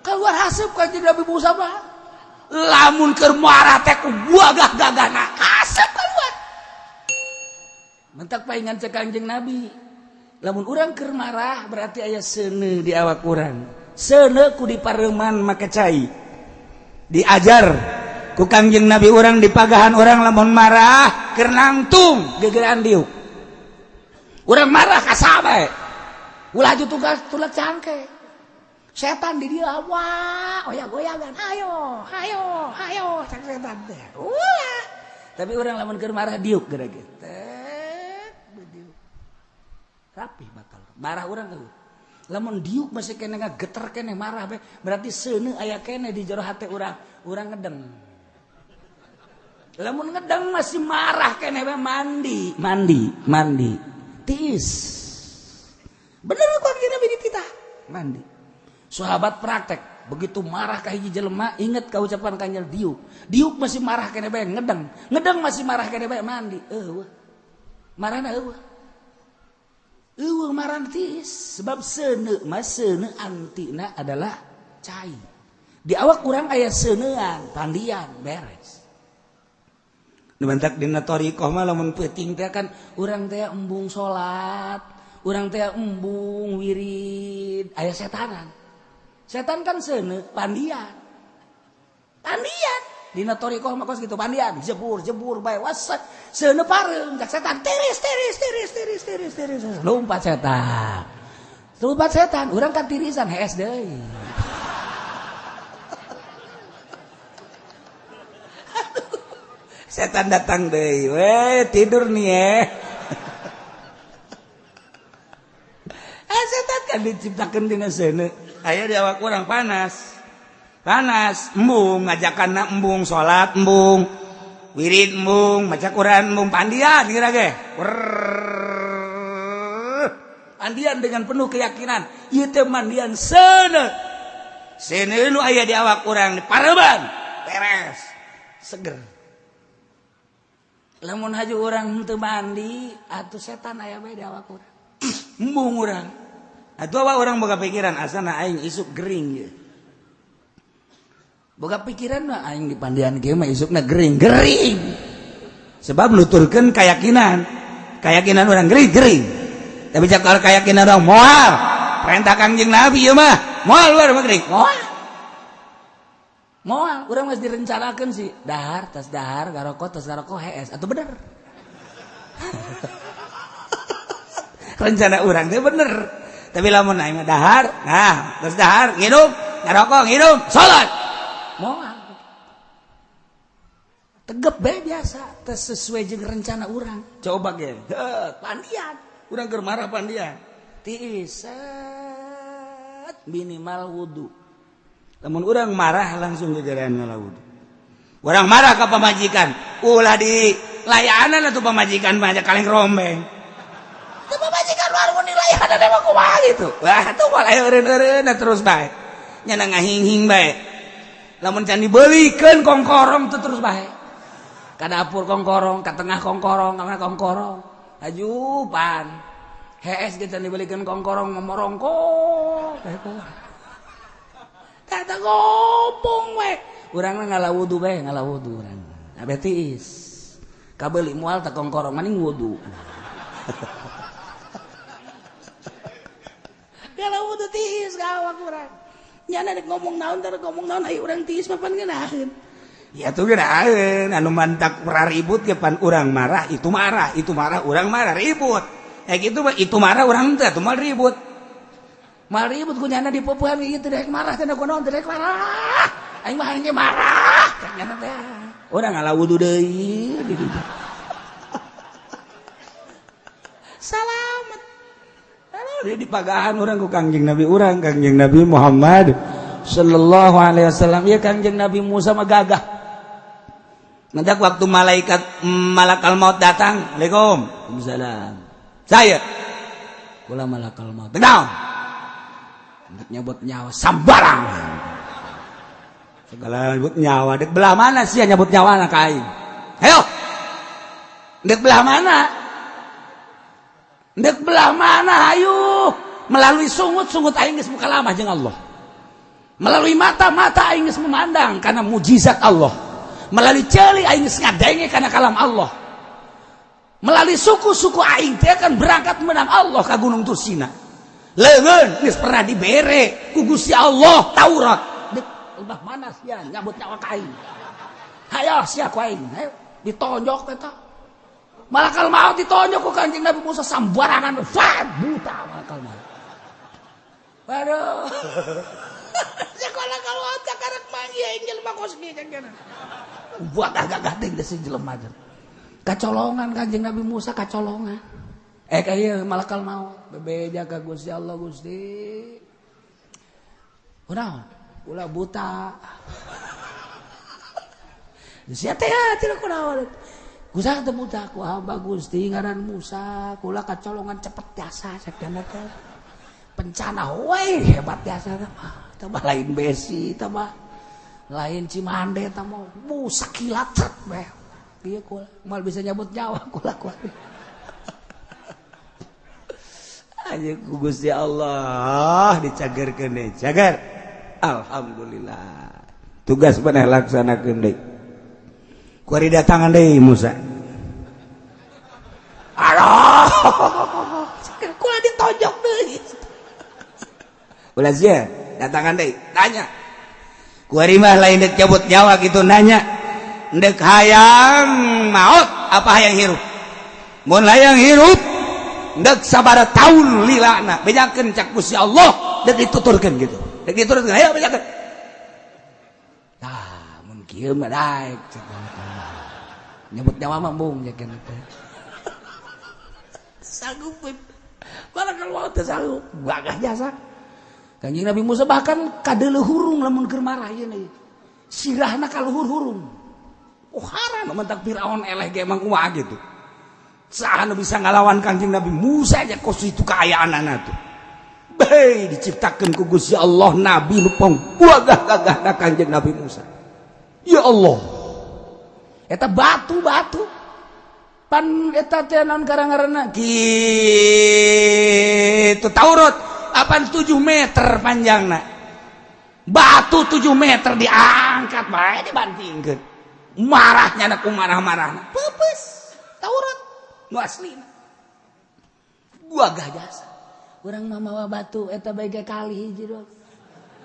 [SPEAKER 1] Kaluar haseup Kangjeng Nabi Musa mah. Lamun keur marah teh ku gagah-gagahna haseup kaluar. Mentak paingan cek Kangjeng Nabi. Lamun urang keur marah berarti aya seuneu di awak urang. Seuneu ku dipareuman make cai. Diajar ku Kangjeng Nabi urang dipagahan urang lamun marah keur nangtung gegeran diuk. Urang marah ka saha bae. Ulah tugas tulak cangke. Setan di dia wah goyang-goyangan ayo ayo ayo cak setan teh. Ulah. Tapi urang lamun keur marah diuk geura ge. Diuk. Rapi bakal. Marah urang eueuh. Lamun diuk masih keneh ngageter keneh marah bae berarti seuneu aya keneh di jero hate urang. Urang ngedeng. Lamun ngedeng masih marah keneh bae mandi, mandi, mandi. Tiis. Bener kok Nabi dititah. Mandi. Sahabat praktek, begitu marah ka hiji jelema inget ka ucapan Kanjeng diuk. Diuk masih marah keneh bae ngedeng. Ngedeng masih marah keneh bae mandi. Eueuh. Marahna eueuh. Eueuh marah tiis sebab seuneu mah seuneu antina adalah cai. Di awak urang aya seuneuan, pandian, beres. Dibentak dina thariqah mah lamun peuting teh kan urang teh embung salat, urang teh embung wirid, aya setanan. Setan kan seuneu pandian. Pandian dina thariqah mah kos kitu pandian, jebur jebur bae wasak seuneu pareum cak setan tiris tiris tiris tiris tiris tiris lompat setan. Lompat setan, urang kan tirisan hees deui. Setan datang deui, weh tidur nih eh. Setan kan diciptakeun dina seuneu. Aya di awak urang panas. Panas, embung ngajakanna embung salat embung. Wirid embung, maca Quran embung pandian kira ge. Mandian dengan penuh keyakinan. Ieu teh mandian seuneu. Seuneu nu aya di awak urang dipareuban. Beres. Seger. Lamun haju urang henteu mandi atuh setan aya bae di awak urang. Embung urang. Atuh awak urang boga pikiran asana aing isuk gering ieu. Boga pikiran mah aing di pandian kieu mah isukna gering, gering. Sebab nuturkeun keyakinan. Keyakinan urang gering, gering. Tapi cak kalau keyakinan urang moal. Perintah Kangjeng Nabi ieu mah moal luar mah gering. Moal. Moal, urang masih direncanakeun sih. Dahar, tas dahar, garokok, tas garokok, hees. Atau bener. Rencana urang teh bener. Tapi lamun aing mah dahar, nah, tas dahar, ngidup, ngarokok, ngidup, salat. Moal. Tegep bae biasa, teu sesuai jeung rencana urang. Coba ge, heuh, pandian. Urang keur marah pandian. Tiis minimal wudu. Lamun urang marah langsung gegeran ngala wudu. Urang marah ka pamajikan, ulah di layanan atuh pamajikan mah kaleng rombeng. anu nilai ada mah kumaha gitu. Wah, tuh malah eureun-eureun terus bae. Nya ngahinghing bae. Lamun can dibelikeun kongkorong tuh terus bae. Ka dapur kongkorong, ka tengah kongkorong, ka mana kongkorong. Ajupan. Hees ge can dibelikeun kongkorong memorongkok. Kata ngomong we. Urang mah ngala wudu bae, ngala wudu urang. Abe tiis. Kabeuli moal teh kongkorong maning wudu. Ngala wudu tiis ka awak urang. Nyana rek ngomong naon teh ngomong naon ai urang tiis mah pan ngeunaheun. Ya tuh ngeunaheun anu mantak ribut ge pan urang marah, itu marah urang marah ribut. Eh gitu mah itu marah urang teh atuh moal ribut. Mal ribut ku nyana dipupuhan gitu dek marah teh kunaon teh dek marah. Aing mah hayang ge marah cek nyana teh. Urang ngala wudu deui di ditu. Salamet. Aduh di pagahan urang ku Kangjeng Nabi urang Kangjeng Nabi Muhammad sallallahu alaihi wasallam. Ieu Kangjeng Nabi Musa mah gagah. Mendak waktu malaikat malakal maut datang, Assalamualaikum. Waalaikumsalam. Saya kula malakal maut. Naon? Untuk nyabut nyawa sambarang. Segala nyabut nyawa dek belah mana sih nyabut nyawa anak aing? Ayo. Dek belah mana? Dek belah mana ayo? Melalui sungut-sungut aing geus mukalamah jeung Allah. Melalui mata-mata aing geus memandang karena mujizat Allah. Melalui ceuli aing geus ngadenge karena kalam Allah. Melalui suku-suku aing teh akan berangkat menang Allah ka Gunung Tursina. Leungeun geus pernah dibere ku Gusti Allah Taurat. Dek udah mana sia nyabut nyawa ka aing. Hayo sia ku aing, hayo ditonjok eta. Malakal maut ditonjok ku Kanjeng Nabi Musa sambarangan, fat buta malakal maut. Waduh. Sekolah kalau otak karek manggih aing jelema kos kieu kan. Buat agak teh geus jelema. Kacolongan Kanjeng Nabi Musa kacolongan. Kaya malakal maut bebeja ka Gusti Allah Gusti. Kunaon? Ulah buta. Sia teh cenah kunaon? Gusti teu buta ku hamba Gusti ngaran Musa, kula kacolongan cepet jasa sakjana teh. Pencana we hebat jasa teh mah. Tah mah lain besi tah mah. Lain Cimande tah mah bu sakilat cet we. Ieu kula moal bisa nyabut nyawa kula kula. Aja ku Gusti Allah dicagerkeun deui. Cager. Alhamdulillah. Tugas maneh laksanakeun deui. Kuari datangan deui Musa. Aduh. Kula ditonjok deui. Ulah sia datangan deui, tanya. Kuari mah lain deuk cabut nyawa kitu nanya. Deuk hayang maot apa hayang hirup? Mun hayang hirup dek sabara tahun lilana bejakeun cak Gusti Allah dek dituturkeun gitu dek dituturkeun ayo bejakeun tah mun kieu mah daek nyebut nyawa mah embung jakeun teh sanggup malakal maut teh sanggup gagah jasa Kanjeng Nabi Musa bahkan kadeuleuh hurung lamun keur marah ieu sirahna ka luhur hurung oh haram mentak Firaun eleh ge emang kumaha gitu. Saha nu bisa ngalawan Kanjeng Nabi Musa aja kos itu kaayaanana tuh. Bae diciptakeun ku Gusti Allah nabi nu pangbuagah-gagahna Kanjeng Nabi Musa. Ya Allah. Eta batu-batu. Pan eta teh naon karang-ngaranna? Kitu Taurat apan 7 meter panjangna. Batu 7 meter diangkat bae dibantingkeun. Marahnya ku marah-marahna. Peupeus Taurat. Nu aslina gua gah jasa urang mah mawa batu eta bae ge kali hiji doang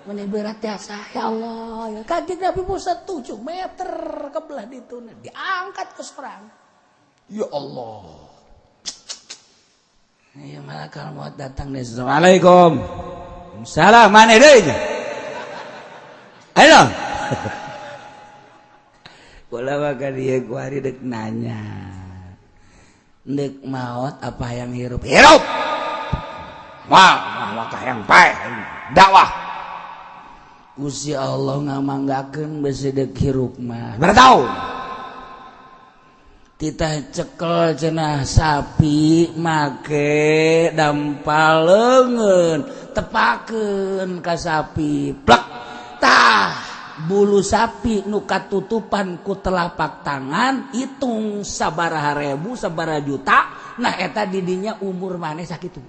[SPEAKER 1] meni berat jasa ya Allah ya Kanjeng Nabi Musa 7 meter ke belah dituna diangkat ke sorang ya Allah ya malakal maut datang nih Assalamualaikum salam mana deui ayo kula mah ka dieu ku ari deuk nanya ndek maut apa yang hirup hirup wah maka yang paeh dakwah Gusti Allah ngamanggakeun besi dek hirup mah bertahun Titah cekel cenah sapi make dampal leungeun, tepakeun ka sapi. Plek. Tah, bulu sapi nu katutupan ku telapak tangan hitung sabaraha ribu sabaraha juta, nah eta didinya umur maneh sakitu.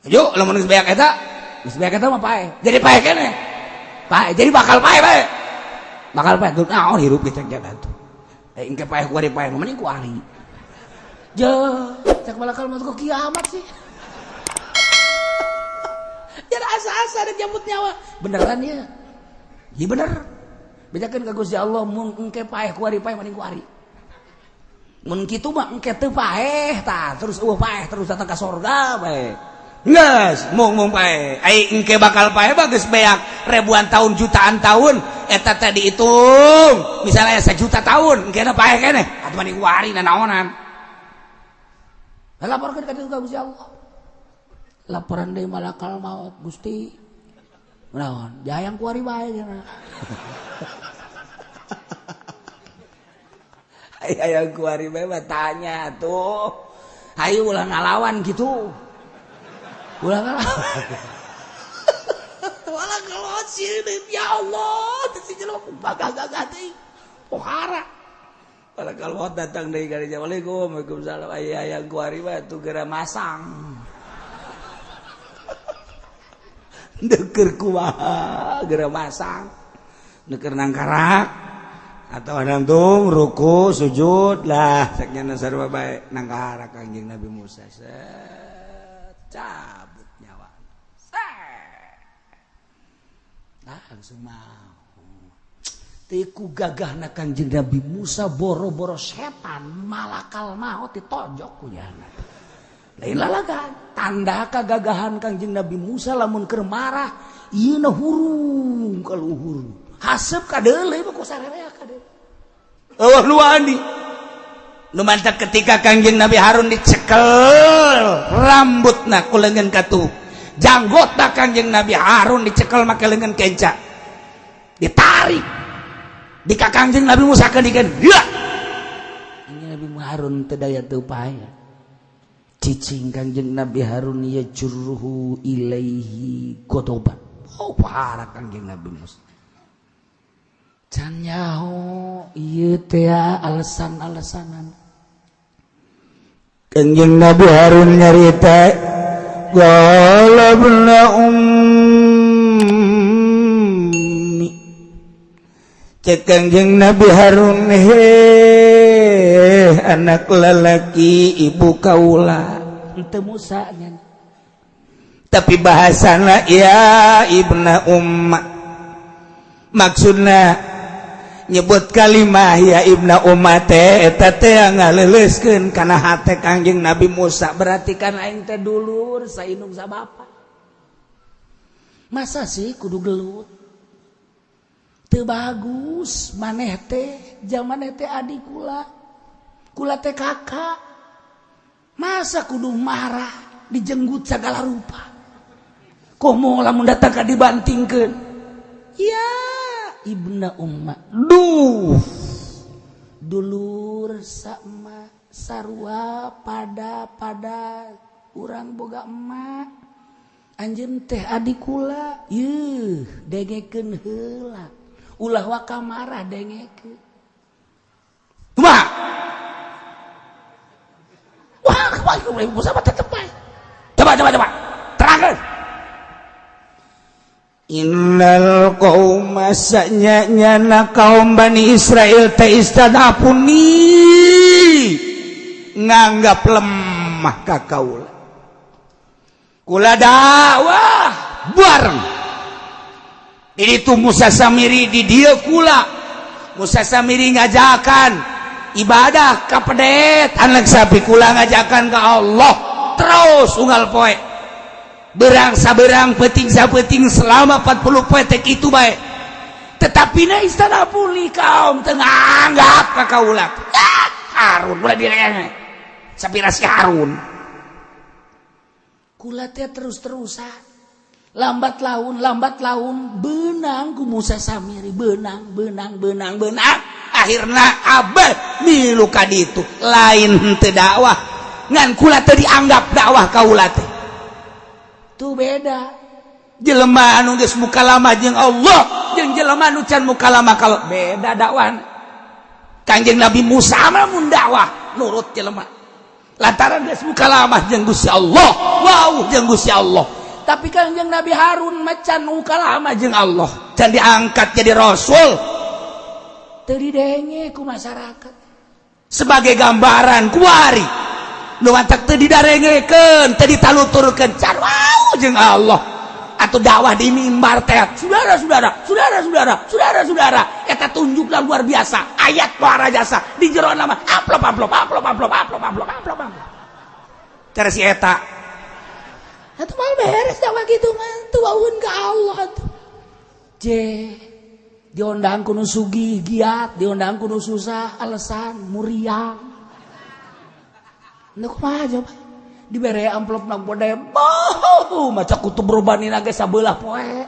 [SPEAKER 1] Yuk, lamun geus beak eta, geus beak eta mah paeh. Jadi paeh keneh. Paeh, jadi bakal paeh bae. Bakal paeh tuh naon hirup kita jaga tuh. Engke paeh ku ari paeh mending ku ari. Je, cek malakal maut kok kiamat sih. Jadi asa-asa ada jambut nyawa. Beneran ya? Iya bener. Bejakeun ka Gusti Allah mun engke paeh ku ari paeh mending ku ari. Mun kitu mah engke teu paeh tah, terus eueuh paeh terus datang ka sorga bae. Geus, mung paeh. Ai engke bakal paeh mah geus beak ribuan tahun jutaan tahun eta teh dihitung. Misalnya 1 juta tahun engke paeh keneh. Atuh mending ku ari nanaonan. Laporkeun ka ditu ka Gusti Allah. Laporan deui malakal maut Gusti. Naon? Jayang ku ari bae cenah. Hayang ku ari bae mah tanya tuh. Hayu ulah ngalawan kitu. Ulah ngalawan. Ulah ngalawan sieun ya Allah, teh si jelema gagah-gagah teh. Pohara. Malakal maut datang deui ka dinya. Waalaikum, waalaikumsalam. Aya hayang ku ari bae tuh geura masang. Deker kumaha geura masang. Deker nangkarak atau nangtung ruku sujud lah cek nya sarua bae nangkarak Kangjeng Nabi Musa. Set cabut nyawa. Set. Langsung mau. Tiku gagahna Kangjeng Nabi Musa boro-boro setan malakal maut ditonjok ku nyana. Lain lalagan tanda kagagahan Kangjeng Nabi Musa lamun keur marah ieu na hurung ka luhur. Haseup ka deuleu mah ku sarerea ka deuleu. Eueuh nu wani. Nu mantak ketika Kangjeng Nabi Harun dicekel rambutna ku leungeun katuh. Janggotna Kangjeng Nabi Harun dicekel make leungeun kenca. Ditarik. Di ka Kangjeng Nabi Musa keun dikeun. Ya. Kangjeng Nabi Harun teu daya teu upaya. Cicing Kangjeng Nabi Harun yajruhu ilaihi godoban. Oh parah Kangjeng Nabi Musa. Can nyaho ieu teh alasan-alasanan. Kangjeng Nabi Harun nyarita qala ibna ummi. Cek Kangjeng Nabi Harun heh anak lelaki ibu kaula henteu Musa nya. Tapi bahasana ya ibna umma. Maksudna nyebut kalimah ya ibna umma teh eta teh ngaleuleuskeun kana hate Kangjeng Nabi Musa berarti kan aing teh dulur saindung sa bapa. Masa sih kudu gelut? Teu bagus maneh teh jaman teh adik kula. Kula teh kakak. Masa kudu marah dijenggut segala rupa. Komo lamun datang ka dibantingkeun. Ya ibna umma. Duh. Dulur sama sarua pada urang boga emak. Anjeun teh adik kula. Yeuh, dengekeun heula. Ulah waka marah dengekeun. Kumaha? Wah, kumaha Musa mah tetep bae. Coba. Terangkeun. Innal qauma sanyana kaum Bani Israel teh istadafuni nganggap lemah ka kaula. Kula dakwah bareng. Itu Musa Samiri di dieu kula. Musa Samiri ngajakan ibadah ka pedet anak sapi kula ngajakan ka Allah terus unggal poe. Berang saberang peting sapeting selama 40 poe teh kitu bae. Tetapi na istana pulih kaum teu nganggap ka kaula. Harun ulah direnge. Sapira si Harun. Kula teh terus-terusan lambat laun benang ku Musa Samiri benang. Akhirna abah milu ka ditu, lain henteu dakwah, ngan kula teu dianggap dakwah kaula teh. Tuh, beda jelema anu geus mukalamah jeung Allah jeung jelema anu can mukalamah, kalau beda dakwah. Kanjeng Nabi Musa mah mun dakwah nurut jelema lantaran geus mukalamah jeung Gusti Allah, wow, jeung Gusti Allah. Tapi Kanjeng Nabi Harun mah can mukalamah jeung Allah, can diangkat jadi rasul, teu didenge ku masyarakat. Sebagai gambaran, kuari nu matak teu didarengekeun, teu ditaluturkeun, can wawuh jeung Allah. Atau dakwah di mimbar teh, "Saudara-saudara, saudara-saudara, saudara-saudara," eta tunjuklah luar biasa, ayat luar jasa. Di jero nama amplop, amplop, amplop, amplop, amplop, amplop, amplop, amplop, cara si eta. Atuh mal beres dakwah gitu mah, teu wawuhun ka Allah atuh. Je diondang ku nu sugih giat, diondang ku nu susah alasan muriang. Nu kumaha coba? Dibere amplop na gede, boh, maca kutub robani ge sabelah poe.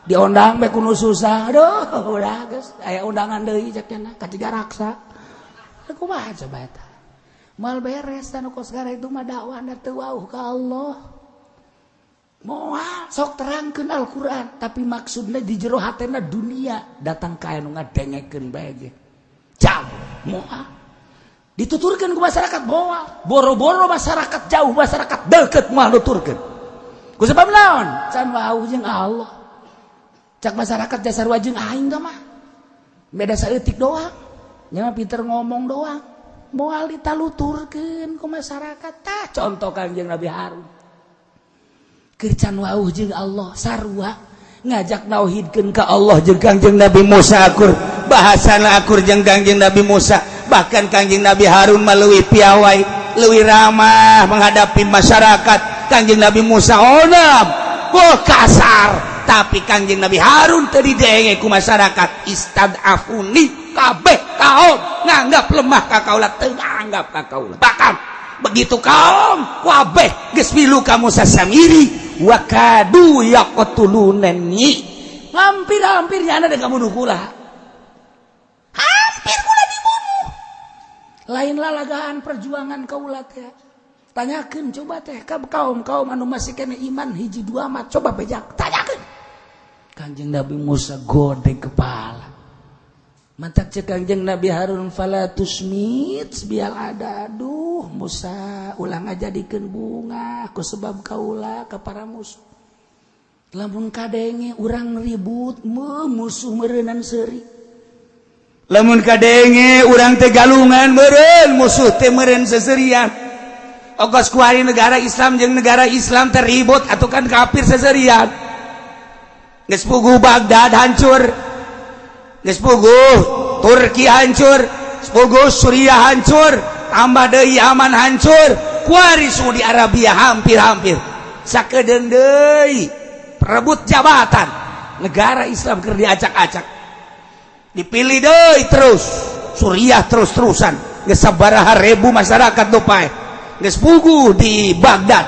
[SPEAKER 1] Diondang bae ku nu susah, aduh, udah geus aya undangan deui cek cenah ka Tiga Raksa. Kumaha coba eta? Mal beres tanu kos itu mah dakwah teu wawuh ka Allah. Moal sok terangkeun Al-Qur'an, tapi maksudnya di jero hatena dunia, datang ka anu ngadengekeun bae ge. Jauh moal dituturkeun ku masyarakat, moal boro-boro masyarakat jauh, masyarakat deket moal nuturkeun. Ku sebab naon? Can wawuh jeung Allah. Cak masyarakat dasar jeung aing mah beda saeutik doang nya, pinter ngomong doang, moal ditaluturkeun ku masyarakat. Tah, contoh Kangjeng Nabi Harun keur can wawuh jeung Allah, sarua ngajak nauhidkeun ka Allah jeung Kangjeng Nabi Musa akur, bahasana akur jeung Kangjeng Nabi Musa. Bahkan Kangjeng Nabi Harun mah leuwih piawai, leuwih ramah menghadapi masyarakat. Kangjeng Nabi Musa onam, oh, kasar, tapi Kangjeng Nabi Harun teu didenge ku masyarakat. Istad'afuni, kabeh kaum nganggap lemah ka kaula, teu nganggap ka kaula. Bahkan begitu kaum kabeh geus milu ka Musa Samiri, wa kadu yaqtulunani, hampir-hampir nyana dengan bunuh kula, hampir kula dibunuh. Lain lalagaan perjuangan kaula teh. Tanyakeun coba teh ka kaum kaum anu masih kena iman hiji dua mah, coba bejak tanyakeun. Kanjeng Nabi Musa godek kepala. Mantak cek Kanjeng Nabi Harun, fala tusymmit biyal a'da. Aduh Musa, ulah ngajadikeun bunga ku sebab kaula ka para musuh. Lamun kadenge urang ribut, musuh meureunan seuri. Lamun kadenge urang teh galungan, meureun musuh teh meureun seserian. Ogos kuari negara Islam jeung negara Islam teh ribut atau kan kafir seserian. Geus puguh Baghdad hancur, geus puguh Turki hancur, puguh Suriah hancur, tambah deui Yaman hancur, kuari Saudi Arabia hampir-hampir sakedeung deui perebut jabatan negara Islam keur diacak-acak, dipilih deui terus Suriah terus-terusan, geus sabaraha ribu masyarakat nu paeh. Geus puguh di Baghdad,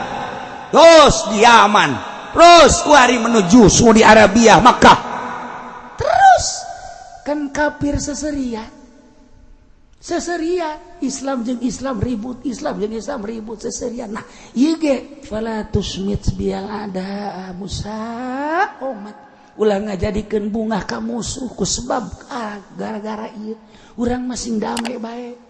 [SPEAKER 1] terus di Yaman, terus kuari menuju Saudi Arabia, Makkah, terus kan kafir seserian seserian, Islam jeung Islam ribut, Islam jeung Islam ribut seserian. Nah, ieu ge fala tusymmit biyal a'da. Musa omat, ulah ngajadikeun bungah ka musuh ku sebab gara-gara ieu urang masing damai bae.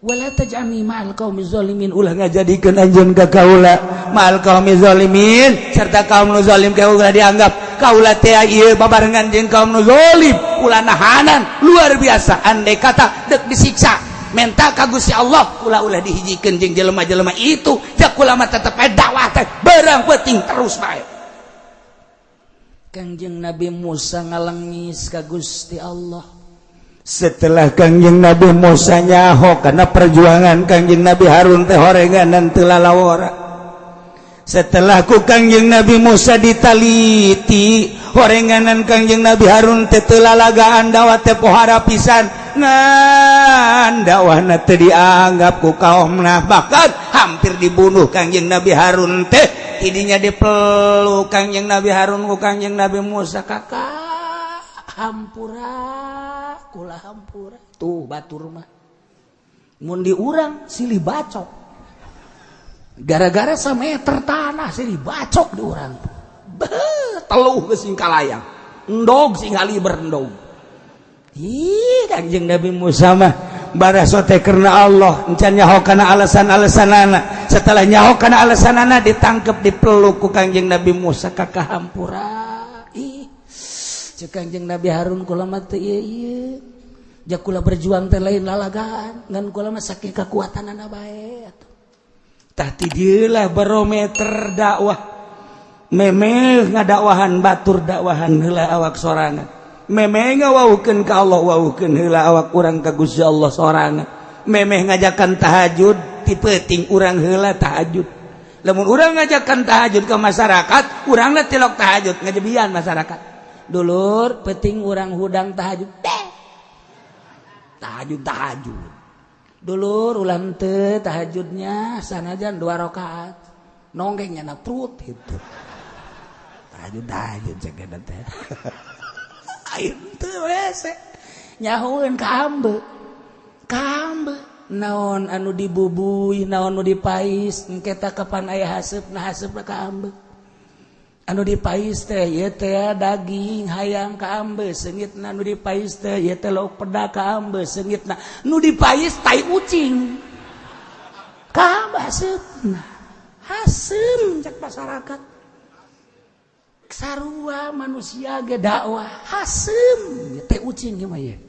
[SPEAKER 1] Wala taj'alni ma'al qaumi zalimin, ulah ngajadikeun anjeun ka kaula ma'al qaumi zalimin, serta kaum nu zalim. Ka ulah dianggap kaula teh ieu babarengan jeung kaum nu zalim. Ulah nahanan luar biasa, andai kata dek disiksa menta ka Gusti Allah, ulah ulah dihijikeun jeung jelema-jelema itu. Jak kula mah tetep aya dakwah teh barang penting terus bae. Kangjeng Nabi Musa ngalengis ka Gusti Allah. Setelah Kangjeng Nabi Musa nyaho karena perjuangan Kangjeng Nabi Harun teh horenganan teu lalawora, setelah ku Kangjeng Nabi Musa ditaliti horenganan Kangjeng Nabi Harun teh teu lalagaan, dakwah teh pohara pisan, ngan dakwahna teu dianggap ku kaumna, bahkan hampir dibunuh Kangjeng Nabi Harun teh. Idinya dipeluk Kangjeng Nabi Harun ku Kangjeng Nabi Musa, "Kakak." Hampura, kula hampura. Tuh batur mah mun di urang silih bacok, gara-gara sameter tanah silih bacok di urang. Beuh, teluh geus sing kalayang, endog sing haliber endog. Ih, Kanjeng Nabi Musa mah baraso teh karena Allah, encan nyaho kana alasan-alasanana. Setelah nyaho kana alasanana, ditangkep, dipeluk ku Kanjeng Nabi Musa ka kahampura. Ih, cek Kanjeng Nabi Harun, kula mah teu ieu ieu ja, kula berjuang teh lain lalagaan, ngan kula mah saking kekuatanana bae atuh. Tah, ti dieu lah barometer dakwah. Memeh ngadakwahan batur, dakwahan heula awak sorangan. Memeh ngawaukeun ka Allah, waukeun heula awak urang ka Gusti Allah sorangan. Memeh ngajakan tahajud, ti peuting urang heula tahajud. Lamun urang ngajakan tahajud ke masyarakat, urangna tilok tahajud, ngajebian masyarakat. Dulur, penting urang hudang tahajud deh, tahajud tahajud. Dulur, ulah teu tahajudnya, sanajan dua rakaat nonggengnya na perut itu tahajud tahajud. Cek eta teh aing teu wese nyahueun ka ambe, ka ambe naon anu dibubui, naon nu dipais. Engke tah kapan aya haseupna, haseupna ka ambe. Anu dipais teh ieu teh daging hayam, ka ambe seungitna. Nu dipais teh ieu teh lauk peda, ka ambe seungitna. Nu dipais tai ucing, ka ambe haseupna. Haseum cek masyarakat. Sarua manusia ge dakwah, haseum teh ucing ieu mah ye.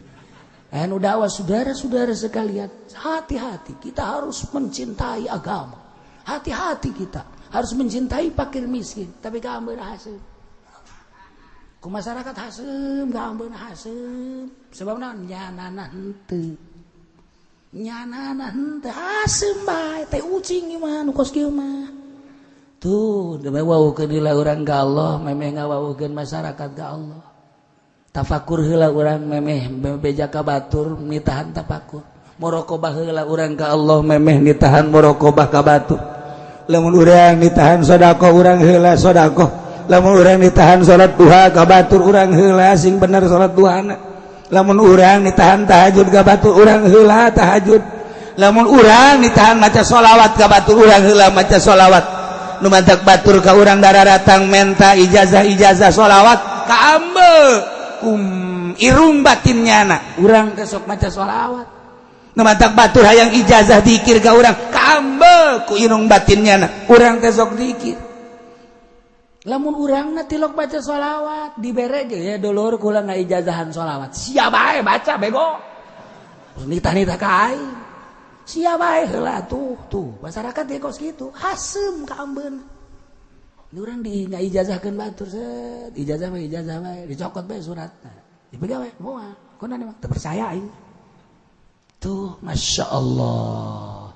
[SPEAKER 1] Anu dakwah, saudara-saudara sekalian, hati-hati, kita harus mencintai agama, hati-hati kita harus mencintai fakir miskin, tapi kamu haseum ku masyarakat, haseum kamu, haseum. Sebab naon? Nyanana henteu, nyanana henteu, haseum bae teh ucing ieu mah nu kos kieu mah. Tuh, demi wawuhkeun heula urang ka Allah, memeh ngawawuhkeun masyarakat ka Allah. Tafakur heula urang, memeh beja ka batur nitahan tafakur. Muraqabah heula urang ka Allah, memeh nitahan muraqabah ka batur. Lamun urang ditahan sedekah, urang heula sedekah. Lamun urang ditahan salat duha ka batur, urang heula sing bener salat duhana. Lamun urang ditahan tahajud ka batur, urang heula tahajud. Lamun urang ditahan maca sholawat ka batur, urang heula maca sholawat. Nu mantak batur ka urang dararatang menta ijazah-ijazah sholawat, ka ambe kum irung batinnya na urang teh sok maca sholawat. Nu mantak batur hayang ijazah dikir ka urang, ka ambe ku irung batinnya na urang teh sok dikir. Lamun urang na tilok baca sholawat, dibere ge ya, dulur kula ngaijazahan sholawat, sia bae baca bego, nitah-nitah ka aing, sia bae heula. Tuh tuh, masyarakat ge kos kitu, haseum ka ambeun. Ini urang di ngaijazahkeun batur, set ijazah mah ijazah bae, dicokot bae suratna, dipegang bae, moal kunaon emang teu percaya aing. Tuh, Masya Allah,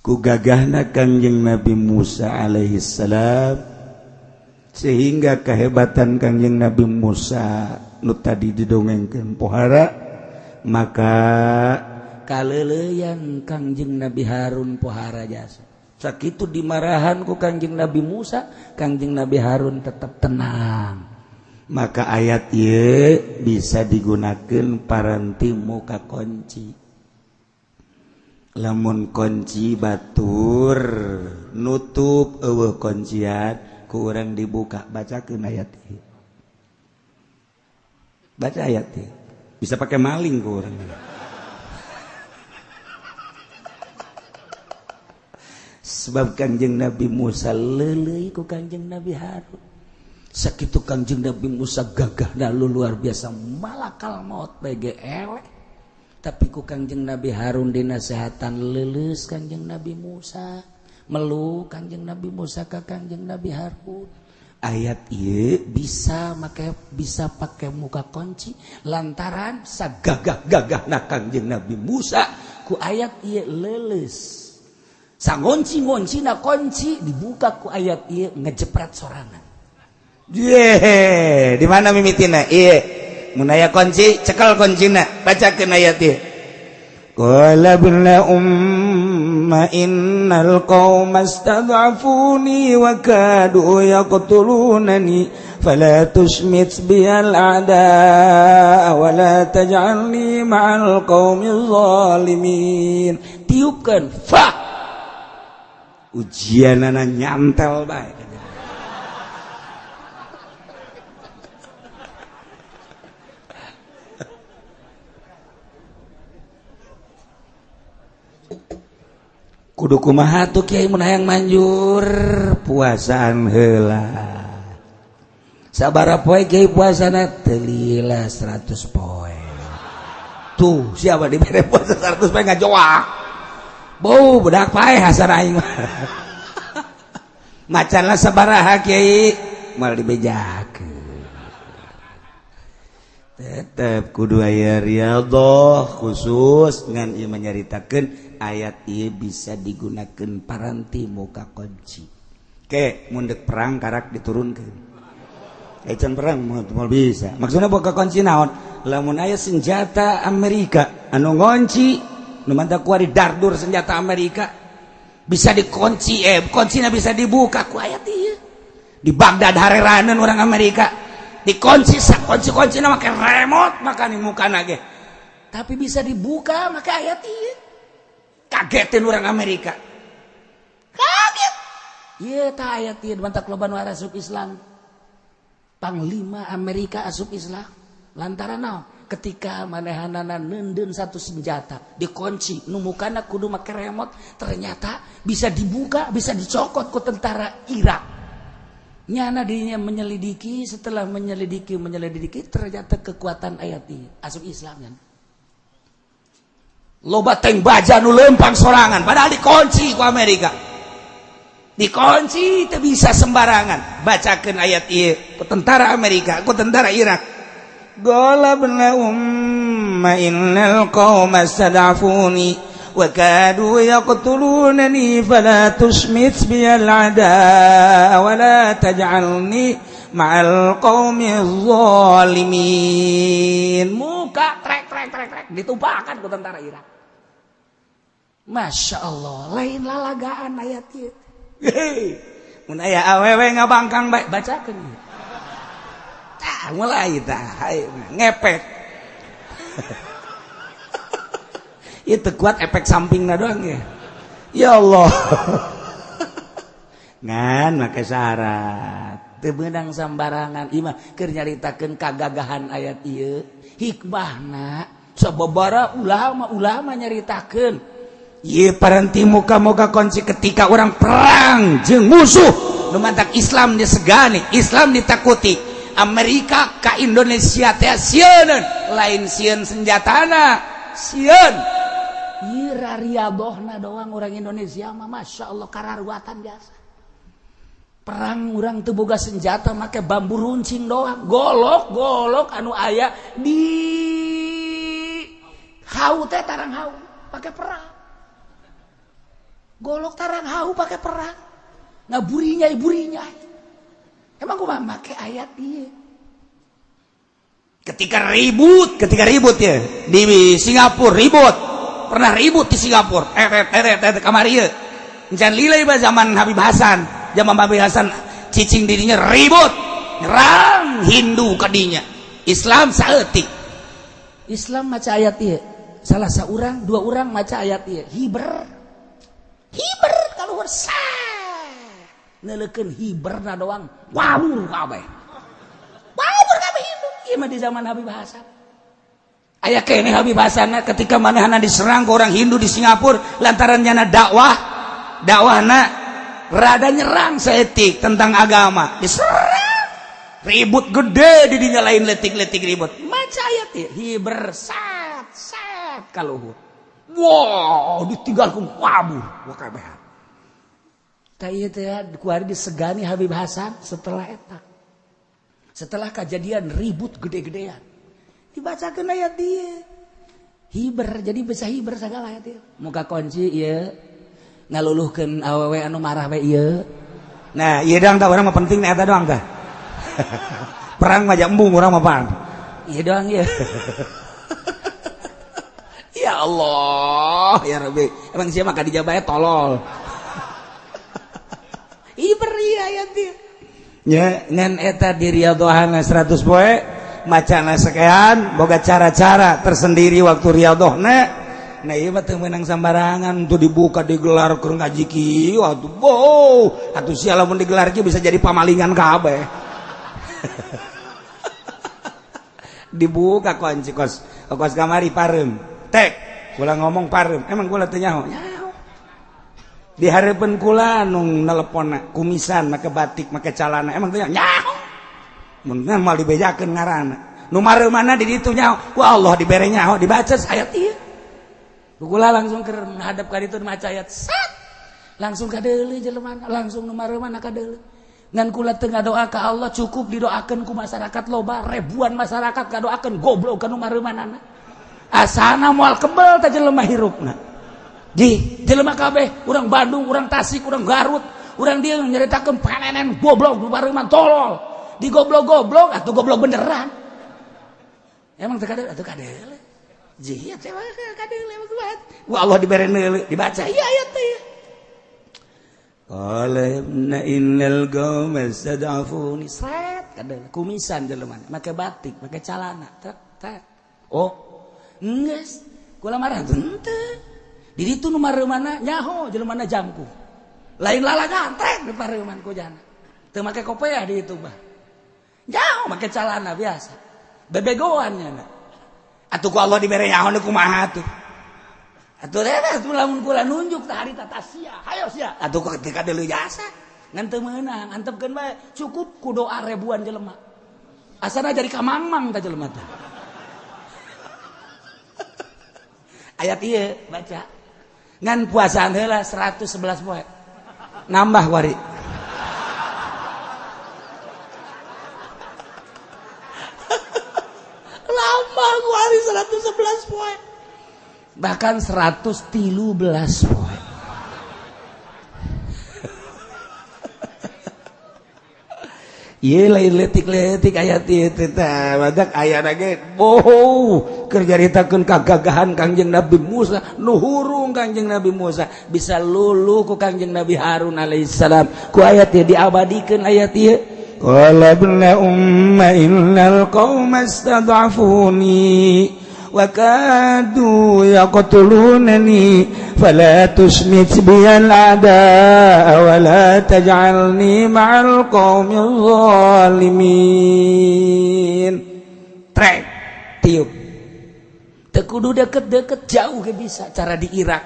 [SPEAKER 1] ku gagahna Kangjeng Nabi Musa alaihi salam, sehingga kehebatan Kangjeng Nabi Musa nu tadi didongengkeun pohara, maka kaleleyan Kangjeng Nabi Harun pohara jasa. Sakitu dimarahan ku Kangjeng Nabi Musa, Kangjeng Nabi Harun tetap tenang. Maka ayat ieu bisa digunakan paranti muka kunci. Lamun kunci batur nutup, euweuh kuncian, ku urang dibuka, bacakeun ayat ieu. Baca ayat ieu bisa pakai maling ku urang. Sebab Kangjeng Nabi Musa leuleuy ku Kangjeng Nabi Harun. Sakitu Kangjeng Nabi Musa gagah lalu luar biasa, malakal maut bege eleh, tapi ku Kangjeng Nabi Harun dinasehatan, leuleus Kangjeng Nabi Musa, meluk Kangjeng Nabi Musa ka Kangjeng Nabi Harun. Ayat ieu bisa make, bisa pakai muka kunci, lantaran sagagah-gagahna Kangjeng Nabi Musa ku ayat ieu leuleus. Sangonci-ngonci na kunci dibuka ku ayat ieu, ngejepret sorangan. Ye, di mana mimitina? Ieu. Mun aya kunci, cekel kuncina, bacakeun ayat ieu. Qala ibna umma. Thumma innal qauma istad'afuni wa kadu yaqtulunani fala tushmit biyal a'daa wa la taj'alni ma'al qaumil zalimin. Tiupkeun fa ujianana nyantel bae. Kudu kumaha tuh kiai mun hayang manjur puasaan heula. Sabaraha poe kiai puasana teu lila 100 poe. Tuh siapa dibere puasa 100 poe ngajoak. Bau budak paeh hasan aing mah. Macanlah sabaraha kiai moal dibejakeun. Tetep kudu aya riyadhah khusus ngan ieu menyaritakeun ayat ieu bisa digunakan paranti muka kunci. Ke mun deuk perang karak diturunkeun. Can perang moal bisa. Maksudna boga kunci naon? Lamun aya senjata Amerika anu ngonci nu mantap kuari dardur senjata Amerika bisa dikunci, kuncina bisa dibuka ku ayat ieu. Di Baghdad hareraneun orang Amerika dikunci kunci-kuncina make remote makane mukana ge. Tapi bisa dibuka make ayat ieu. Kagetin orang Amerika. Kaget. Ieu tah ayat ieu mantak loba nu asup Islam. Panglima Amerika asup Islam lantaran naon? Ketika manehanana neundeun satu senjata dikunci nu mukana kudu make remote, ternyata bisa dibuka, bisa dicokot ku tentara Irak. Nyana dirinya menyelidiki, setelah menyelidiki ternyata kekuatan ayat ini asup Islam kan. Loba tank baja nu lempang sorangan padahal dikunci ku Amerika. Dikunci teu bisa sembarangan. Bacakeun ayat ieu ku tentara Amerika, ku tentara Irak. Galabna umma innal qauma stad'afuni wa kadu yaqtulunani fala tusmit biyal adaa wa la taj'alni ma'al qaumil zalimin. Muka trek trek trek trek ditumpakan ku tentara Irak. Masya Allah, lain lalagaan ayat ieu. Hei, mun aya awewe ngabangkang bae bacakeun ieu. Tah mulai tah ngepek. Itu kuat efek sampingna doang ya. Ya Allah. Ngan make syarat. Teu meunang sambarangan. Ieu mah keur nyaritakeun kagagahan ayat ieu. Hikmahna sababara ulama-ulama nyaritakeun. Ieu paranti muka-muka kunci ketika orang perang jeung musuh nu mantak Islam disegani, Islam ditakuti. Amerika ka Indonesia teh sieun, lain sieun senjatana, sieun. Ieu rariadohna doang orang Indonesia mah Masya Allah kararuatan biasa. Perang urang teu boga senjata make bambu runcing doang, golok-golok anu aya di hau teh tarang hau pake perang. Golok tarang hau pake perang. Ngaburinya iburinya. Emang kumaha make ayat ieu? Ketika ribut ya di Singapura ribut. Pernah ribut di Singapura. Kamari ieu. Encan lila ieu zaman Habib Hasan. Zaman Habib Hasan cicing dirinya ribut. Nyerang Hindu kadinya. Islam saeutik. Islam maca ayat ieu. Salah saurang, dua orang maca ayat ieu. Hiber. Hiber kaluhur sah. Neulekeun hiberna doang. Wawur kabeh. Wawur kabeh Hindu. Ieu mah di zaman Habib Hasan. Aya keneh Habib Hasan ketika manehna diserang ke orang Hindu di Singapura lantaran nyana dakwahna rada nyerang saeutik tentang agama, diserang ribut gede di dinya lain letik-letik ribut. Maca ayat ieu hiber sat sat kaluhur. Wow, ditinggalkeun wabur wakabehan. Tah ieu teh kuari disegani Habib Hasan setelah eta. Setelah kejadian ribut gede-gedean. Dibacakeun ayat ieu. Hiber jadi bisa hiber sagala ayat ieu. Muka kunci ieu ngaluluhkeun awewe anu marah we ieu. Nah, ieu doang tah urang mah penting eta doang tah. Perang mah embung urang mah pan. Ieu doang ieu. Ya Ya Allah, ya Rabbi. Emang siapa maka dijabahnya tolol. Ih beri ayat dia. Ya, ngan eta di riyadhahna 100 poe, macana sekian, boga cara-cara tersendiri waktu riyadhahna. Nah ieu mah teu meunang sambarangan tuh dibuka digelar keur ngaji kieu atuh. Boh, atuh sia lamun digelar kieu bisa jadi pamalingan kabeh. Dibuka kunci kos kos kamari pareum. Tek, kula ngomong pareum. Emang kula teu nyaho? Nyaho. Di hareupeun kula nu neleponna kumisan make batik make calana. Emang teu nyaho? Mun moal dibejakeun ngaranna. Nu mareumana di ditu nyaho. Ku Allah dibere nyaho dibaca ayat ieu. Kula langsung keur menghadap ka ditu maca ayat sat. Langsung kadeuleu jelema, langsung nu mareumana kadeuleu. Ngan kula teu ngadoa ka Allah cukup didoakeun ku masyarakat loba, ribuan masyarakat kadoakeun goblok ka nu mareumanana. Asana moal kebel teh jelema hirupna. Ji, jelema kabeh, urang Bandung, urang Tasik, urang Garut, urang dieu nyaritakeun panenen goblok nu mareuman tolol. Digoblok-goblok atuh goblok beneran. Emang teu kadeuleu atuh kadeuleu. Ji, teh kadeuleu kuat. Wa Allah dibere neuleu dibaca ieu ayat teh. Qala ibna innal qauma stad'afuni sret kadeuleu kumisan jelema make batik, make calana, tek tek. Oh, geus kula marah henteu. Di ditu nu mareumana nyaho jelemana jangku. Lain lalagan trek di pareuman ku jana. Teu make kopeah di ditu mah. Nyaho make calana biasa. Bebegoan nya. Atuh ku Allah dibere nyaho nu kumaha atuh. Atuh teh lamun kula nunjuk tah harita sia, hayo sia. Atuh ketika deuleu jasa ngan teu meunang, antepkeun bae cukup ku doa ribuan jelema. Asana jadi kamangmang tah jelema teh. Ayat ieu baca. Ngan puasaan heula 111 poe. Nambah wari. Lama wari 111 poe. Bahkan 113 poe. Ieu lain leutik-leutik ayat ieu teh tah badak ayana ge boh keur nyaritakeun kagagahan Kangjeng Nabi Musa nu hurung Kangjeng Nabi Musa bisa lulu ku Kangjeng Nabi Harun alaihissalam ku ayat ieu diabadikeun ayat ieu. Qala ibna umma innal qauma istad'afuni wa kadu yaqtulunani fala tusmit biyal a'daa wa la taj'alni ma'al qaumil zalimin. Trek tiup teu kudu deket-deket jauh ge bisa cara di Irak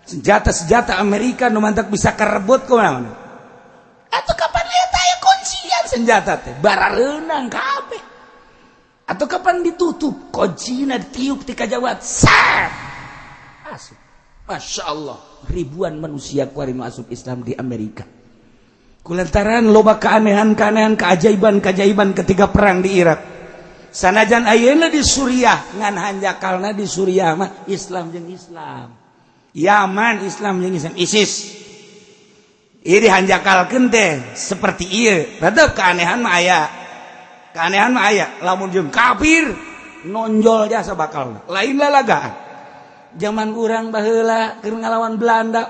[SPEAKER 1] senjata-senjata Amerika nu mantak bisa karebut kumaha atuh kapan eta aya kuncian senjata teh barareunang kabeh atau kapan ditutup kuncina ditiup ti kajawat set asup. Masya Allah ribuan manusia kuari masuk Islam di Amerika kulantaran loba keanehan-keanehan keajaiban-keajaiban ketika perang di Irak. Sanajan ayeuna di Suriah ngan hanjakalna di Suriah mah Islam jeung Islam, Yaman Islam jeung Islam, ISIS ieu dihanjakalkeun teh seperti ieu. Tetep keanehan mah aya, keanehan mah aya lamun jeung kafir nonjol jasa bakal lain lalagaan. Zaman urang baheula keur ngalawan Belanda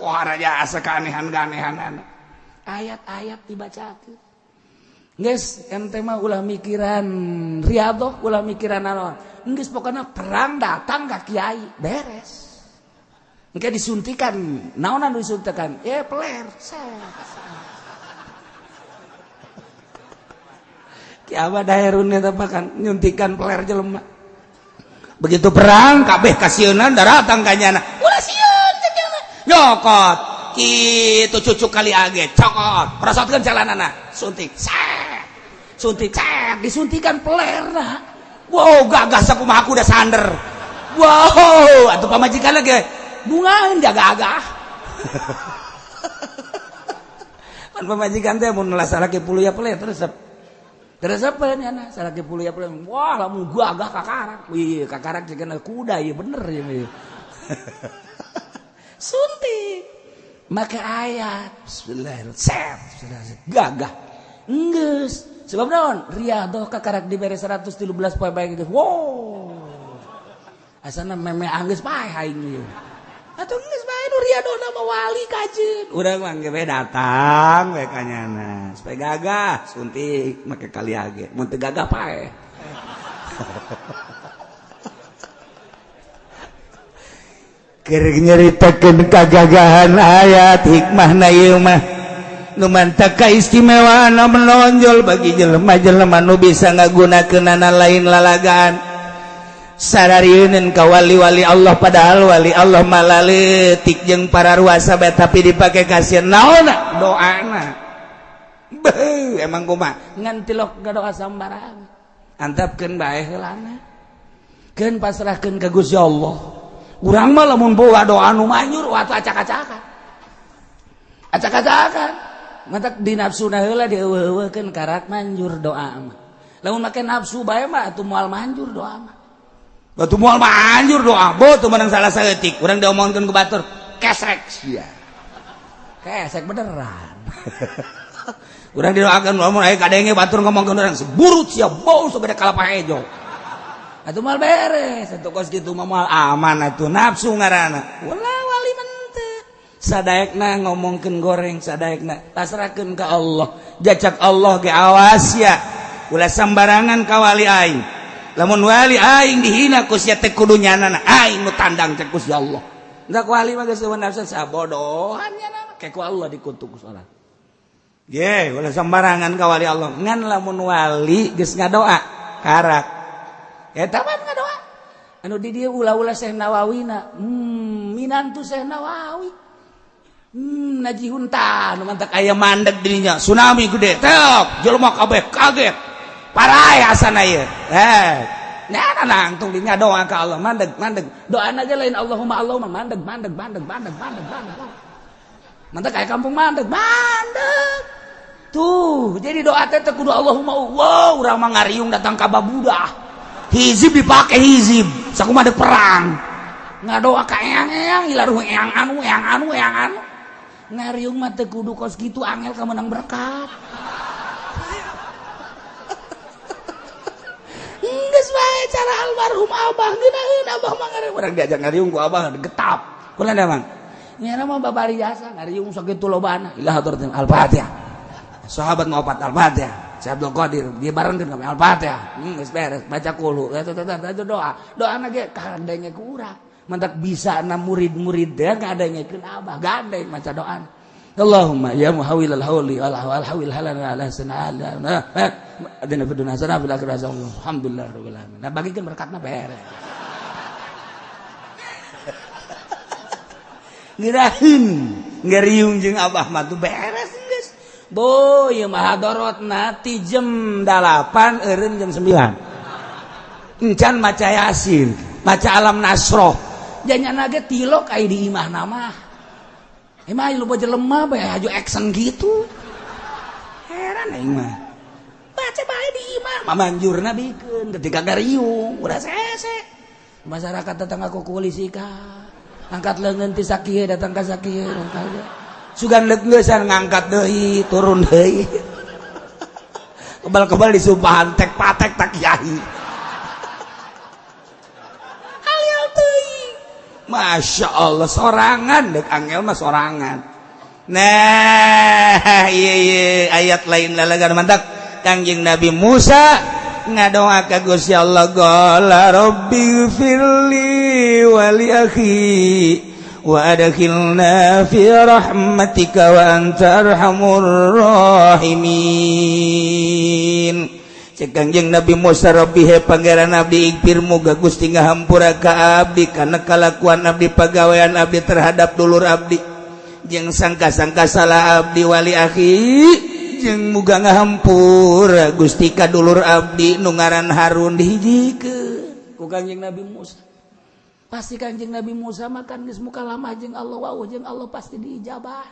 [SPEAKER 1] pohara jasa keanehan-keanehan ayat-ayat dibacakeun. Geus ente mah ulah mikiran riyadhah, ulah mikiran naon. Geus pokona perang datang ka kiai beres. Engke disuntikan, naonan disuntikan? Ya peler. Ki abah daerun eta kan nyuntikan peler jelema. Begitu perang kabeh kasieunan daratang ka nyana. Ulah sieun cek nyana. Nyokot kitu cucu kali age cokot prosotkeun jalanana suntik. Set. Suntik set disuntikan pelerna. Wow gagah sakumaha kuda sander. Wow atuh pamajikan lagi bungaeun jaga-agah. Pan pamajikan teh mun salaki puluh ya peler terus terus apa nyana salaki puluh ya peler. Wah lamun gagah kakarak. Wih kakarak jeung kuda ieu bener ieu. Suntik maka ayat bismillahirrahmanirrahim gagah geus sebab naon riyadhah kakarak dibere 113 poe bae geus. Wow Asana meme anggeus paeh aing ieu. Atuh geus bae nu riadona mah wali kajeun. Urang mah ge datang we ka nyana supaya gagah suntik make kali age. Mun teu gagah paeh. Keur nyaritakeun kagagahan ayat hikmahna ieu mah. Nu mantap kaistimewaan menonjol bagi jelema-jelema nu bisa ngagunakeunana lain lalagaan. Sararieuneun ka wali-wali Allah padahal wali Allah malaletik jeung para ruasa bae tapi dipake kasihan naonna doana. Beuh emang kumaha ngan tilok doa sambarangan. Antapkeun bae heulana. Keun pasrahkeun ka Gusti Allah. Urang mah lamun boga doa nu manjur watu acak-acakan. Acak-acakan. Mantak di nafsuna heula dieuweuh-euweuhkeun karak manjur doa mah. Lamun make nafsu bae mah atuh moal manjur doa mah. Batu moal manjur doa, bo tuh menang salah saeutik, urang diomongkeun ku batur, kesek sia. Kesek beneran. Urang didoakeun lamun aya kadenge batur ngomongkeun urang seburut sia, bau segede kalapa hejo. Atuh moal beres, atuh kos kitu mah moal aman atuh nafsu ngaranna. Ulah wali mente. Sadaekna ngomongkeun goreng, sadaekna pasrahkeun ka Allah. Jacak Allah ge awas ya. Ulah sambarangan ka wali aing. Lamun wali aing dihina ku sia teh kudu nyanana aing nu tandang cek Gusti Allah. Enggak wali mah geus nafsu sabodohan nya kayak ku Allah dikutuk ku salat. Ye, ulah sambarangan ka wali Allah. Ngan lamun wali geus ngadoa karak. Eta mah ngadoa. Anu di dieu ulah-ulah Syekh Nawawina. Minantu Syekh Nawawi. Najihun tah nu mantak aya mandeg dirinya tsunami gede. Tek, jelema kabeh kaget. Parai asana ieu. Nah, langsung dinya doa ka Allah, mandeg, mandeg. Doana ge lain Allahumma Allahumma, mandeg, mandeg, mandeg, mandeg, mandeg, mandeg. Mandeg kayak kampung mandeg, mandeg. Tuh, jadi doa teh teu kudu Allahumma Allah, urang mah ngariung datang ka babudah. Hizib dipake hizib, sakumaha deuk perang. Ngadoa ka eyang-eyang, ilaruh eyang anu, eyang anu, eyang anu. Ngariung mah teu kudu kos kitu angel ka menang berkat. Geus bae cara almarhum abah ngeunaheun abah mah ngariung urang diajak ngariung ku abah getap. Kumaha da Mang? Nyana mah babari jasa ngariung sakitu lobana. Ila hadratin Al-Fatihah. Sahabat mau opat Al-Fatihah. Syekh Abdul Qadir dia barengkeun kami Al-Fatihah. Geus beres baca qulu. Eta doa. Doana ge kadenge ku urang. Mantak bisa na murid-murid teh ngadengekeun abah gandeng maca doana. Allahumma ya muhawilal hauli wal hawil halana ala sanala. Adina fid dunya hasanah fil akhirati hasanah. Alhamdulillah rabbil alamin. Nah bagikeun berkatna beres. Ngiraheun ngariung jeung abah mah tuh beres geus. Bo ieu mah hadorotna ti jam 8 eureun jam 9. Encan maca Yasin, maca Alam Nasroh. Janyana ge tilok ai di imahna mah. Emang lu jelema bae haju action gitu. Heran aing mah. Baca bae di imah, mamanjurna bikeun ketika gariung, udah sese. Masyarakat datang aku polisi ka. Angkat leungeun ti sakieu datang ka sakieu. Sugan leungeusan ngangkat deui, turun deui. Kebal-kebal disumpahan tek patek tak kiai. Hal teuing. Masya Allah sorangan dek angel mah sorangan. Nah iya iya ayat lain lalagan mantap. Kangjeng Nabi Musa ngadoa ka Gusti Allah qala rabbi firli wa li akhi wa adkhilna fi rahmatika wa anta arhamur rahimin. Cek Kangjeng Nabi Musa Rabbi he pangeran abdi ikpir muga Gusti ngahampura ka abdi kana kalakuan abdi pagawean abdi terhadap dulur abdi jeung sangka-sangka salah abdi wali akhi jeung muga ngahampura Gusti ka dulur abdi nu ngaran Harun dihijikeun ku Kangjeng Nabi Musa. Pasti Kangjeng Nabi Musa mah kan geus mukalamah jeung Allah wau jeung Allah pasti diijabah.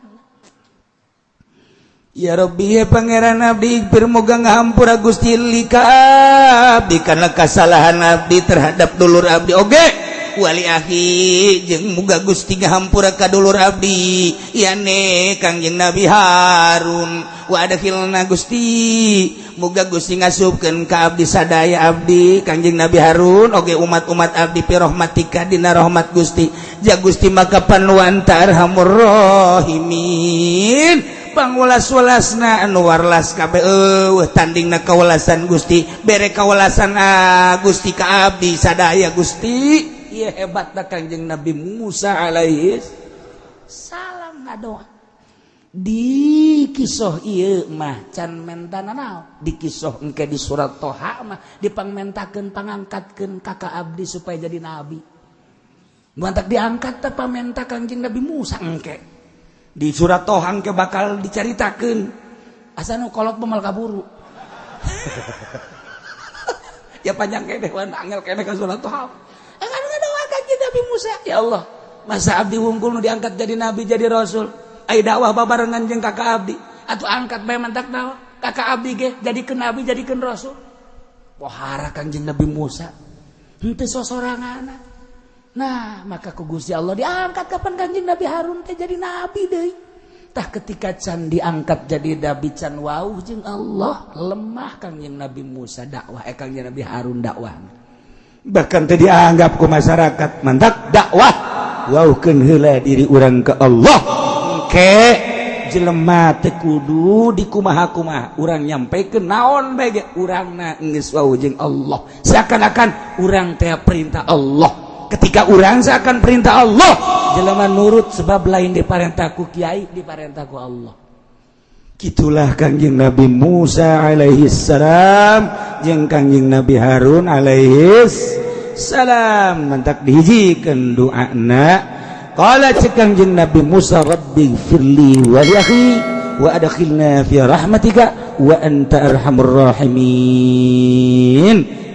[SPEAKER 1] Ya Rabbi ya pangeran abdi ighfir moga ngahampura Gusti li ka abdi kana kasalahan abdi terhadap dulur abdi oge Wa li akhi, jeung muga Gusti ngahampura ka dulur abdi, yane Kangjeng Nabi Harun. Wa adkhilna, Gusti, muga Gusti ngasupkeun ka abdi sadaya, abdi Kangjeng Nabi Harun oge umat-umat abdi, fi rahmatika, dina rahmat Gusti. Ja Gusti, maka pan wa anta arhamur rahimin. Pangulas-ulasna anu warlas kabeh, eueuh tandingna kawelasan. Gusti, bere kawelasan, ah, Gusti, ka abdi sadaya, Gusti. Ieu hebatna Kangjeng Nabi Musa alaihi salam ngadoa. Di kisoh ieu mah can menta nanaon. Di kisoh engke di surat Toha mah dipangmentakeun, pangangkatkeun kakak abdi supaya jadi nabi. Mantak diangkat teh pamenta Kangjeng Nabi Musa. Engke di surat Toha engke bakal dicaritakeun. Asa nu kolot pemal kaburu ya, panjang keneh, wan angel keneh ka surat Toha. Akan ngadoa Kangjeng Nabi Musa, "Ya Allah, masa abdi wungkul nu diangkat jadi nabi, jadi rasul? Ai dakwah babarengan jeung kakak abdi, atuh angkat bae." Mantak naon, kakak abdi ge jadikeun nabi, jadikeun rasul. Pohara Kangjeng Nabi Musa, henteu sosorangan. Nah, maka ku Gusti Allah diangkat kapan Kangjeng Nabi Harun teh jadi nabi deui. Tah, ketika can diangkat jadi nabi, can wauh jeung Allah, lemah Kangjeng Nabi Musa dakwah, eh, Kangjeng Nabi Harun dakwah, bahkan teh dianggap ku masyarakat. Mantak dakwah, wauhkeun heula diri urang ke Allah. Ke jelema teu kudu dikumaha-kumaha, urang nyampekeun naon bae ge, urangna geus wauh jeung Allah, seakan-akan urang teh perintah Allah. Ketika urang seakan perintah Allah, jelema nurut, sebab lain diparentah ku kiai, diparentah ku Allah. Gitulah Kangjeng Nabi Musa alaihi salam jeung Kangjeng Nabi Harun alaihi salam. Mantak dihijikeun doana. Qala, cek Kangjeng Nabi Musa, "Rabbighfirli wa li akhi wa adkhilna fi rahmatika wa anta arhamur rahimin."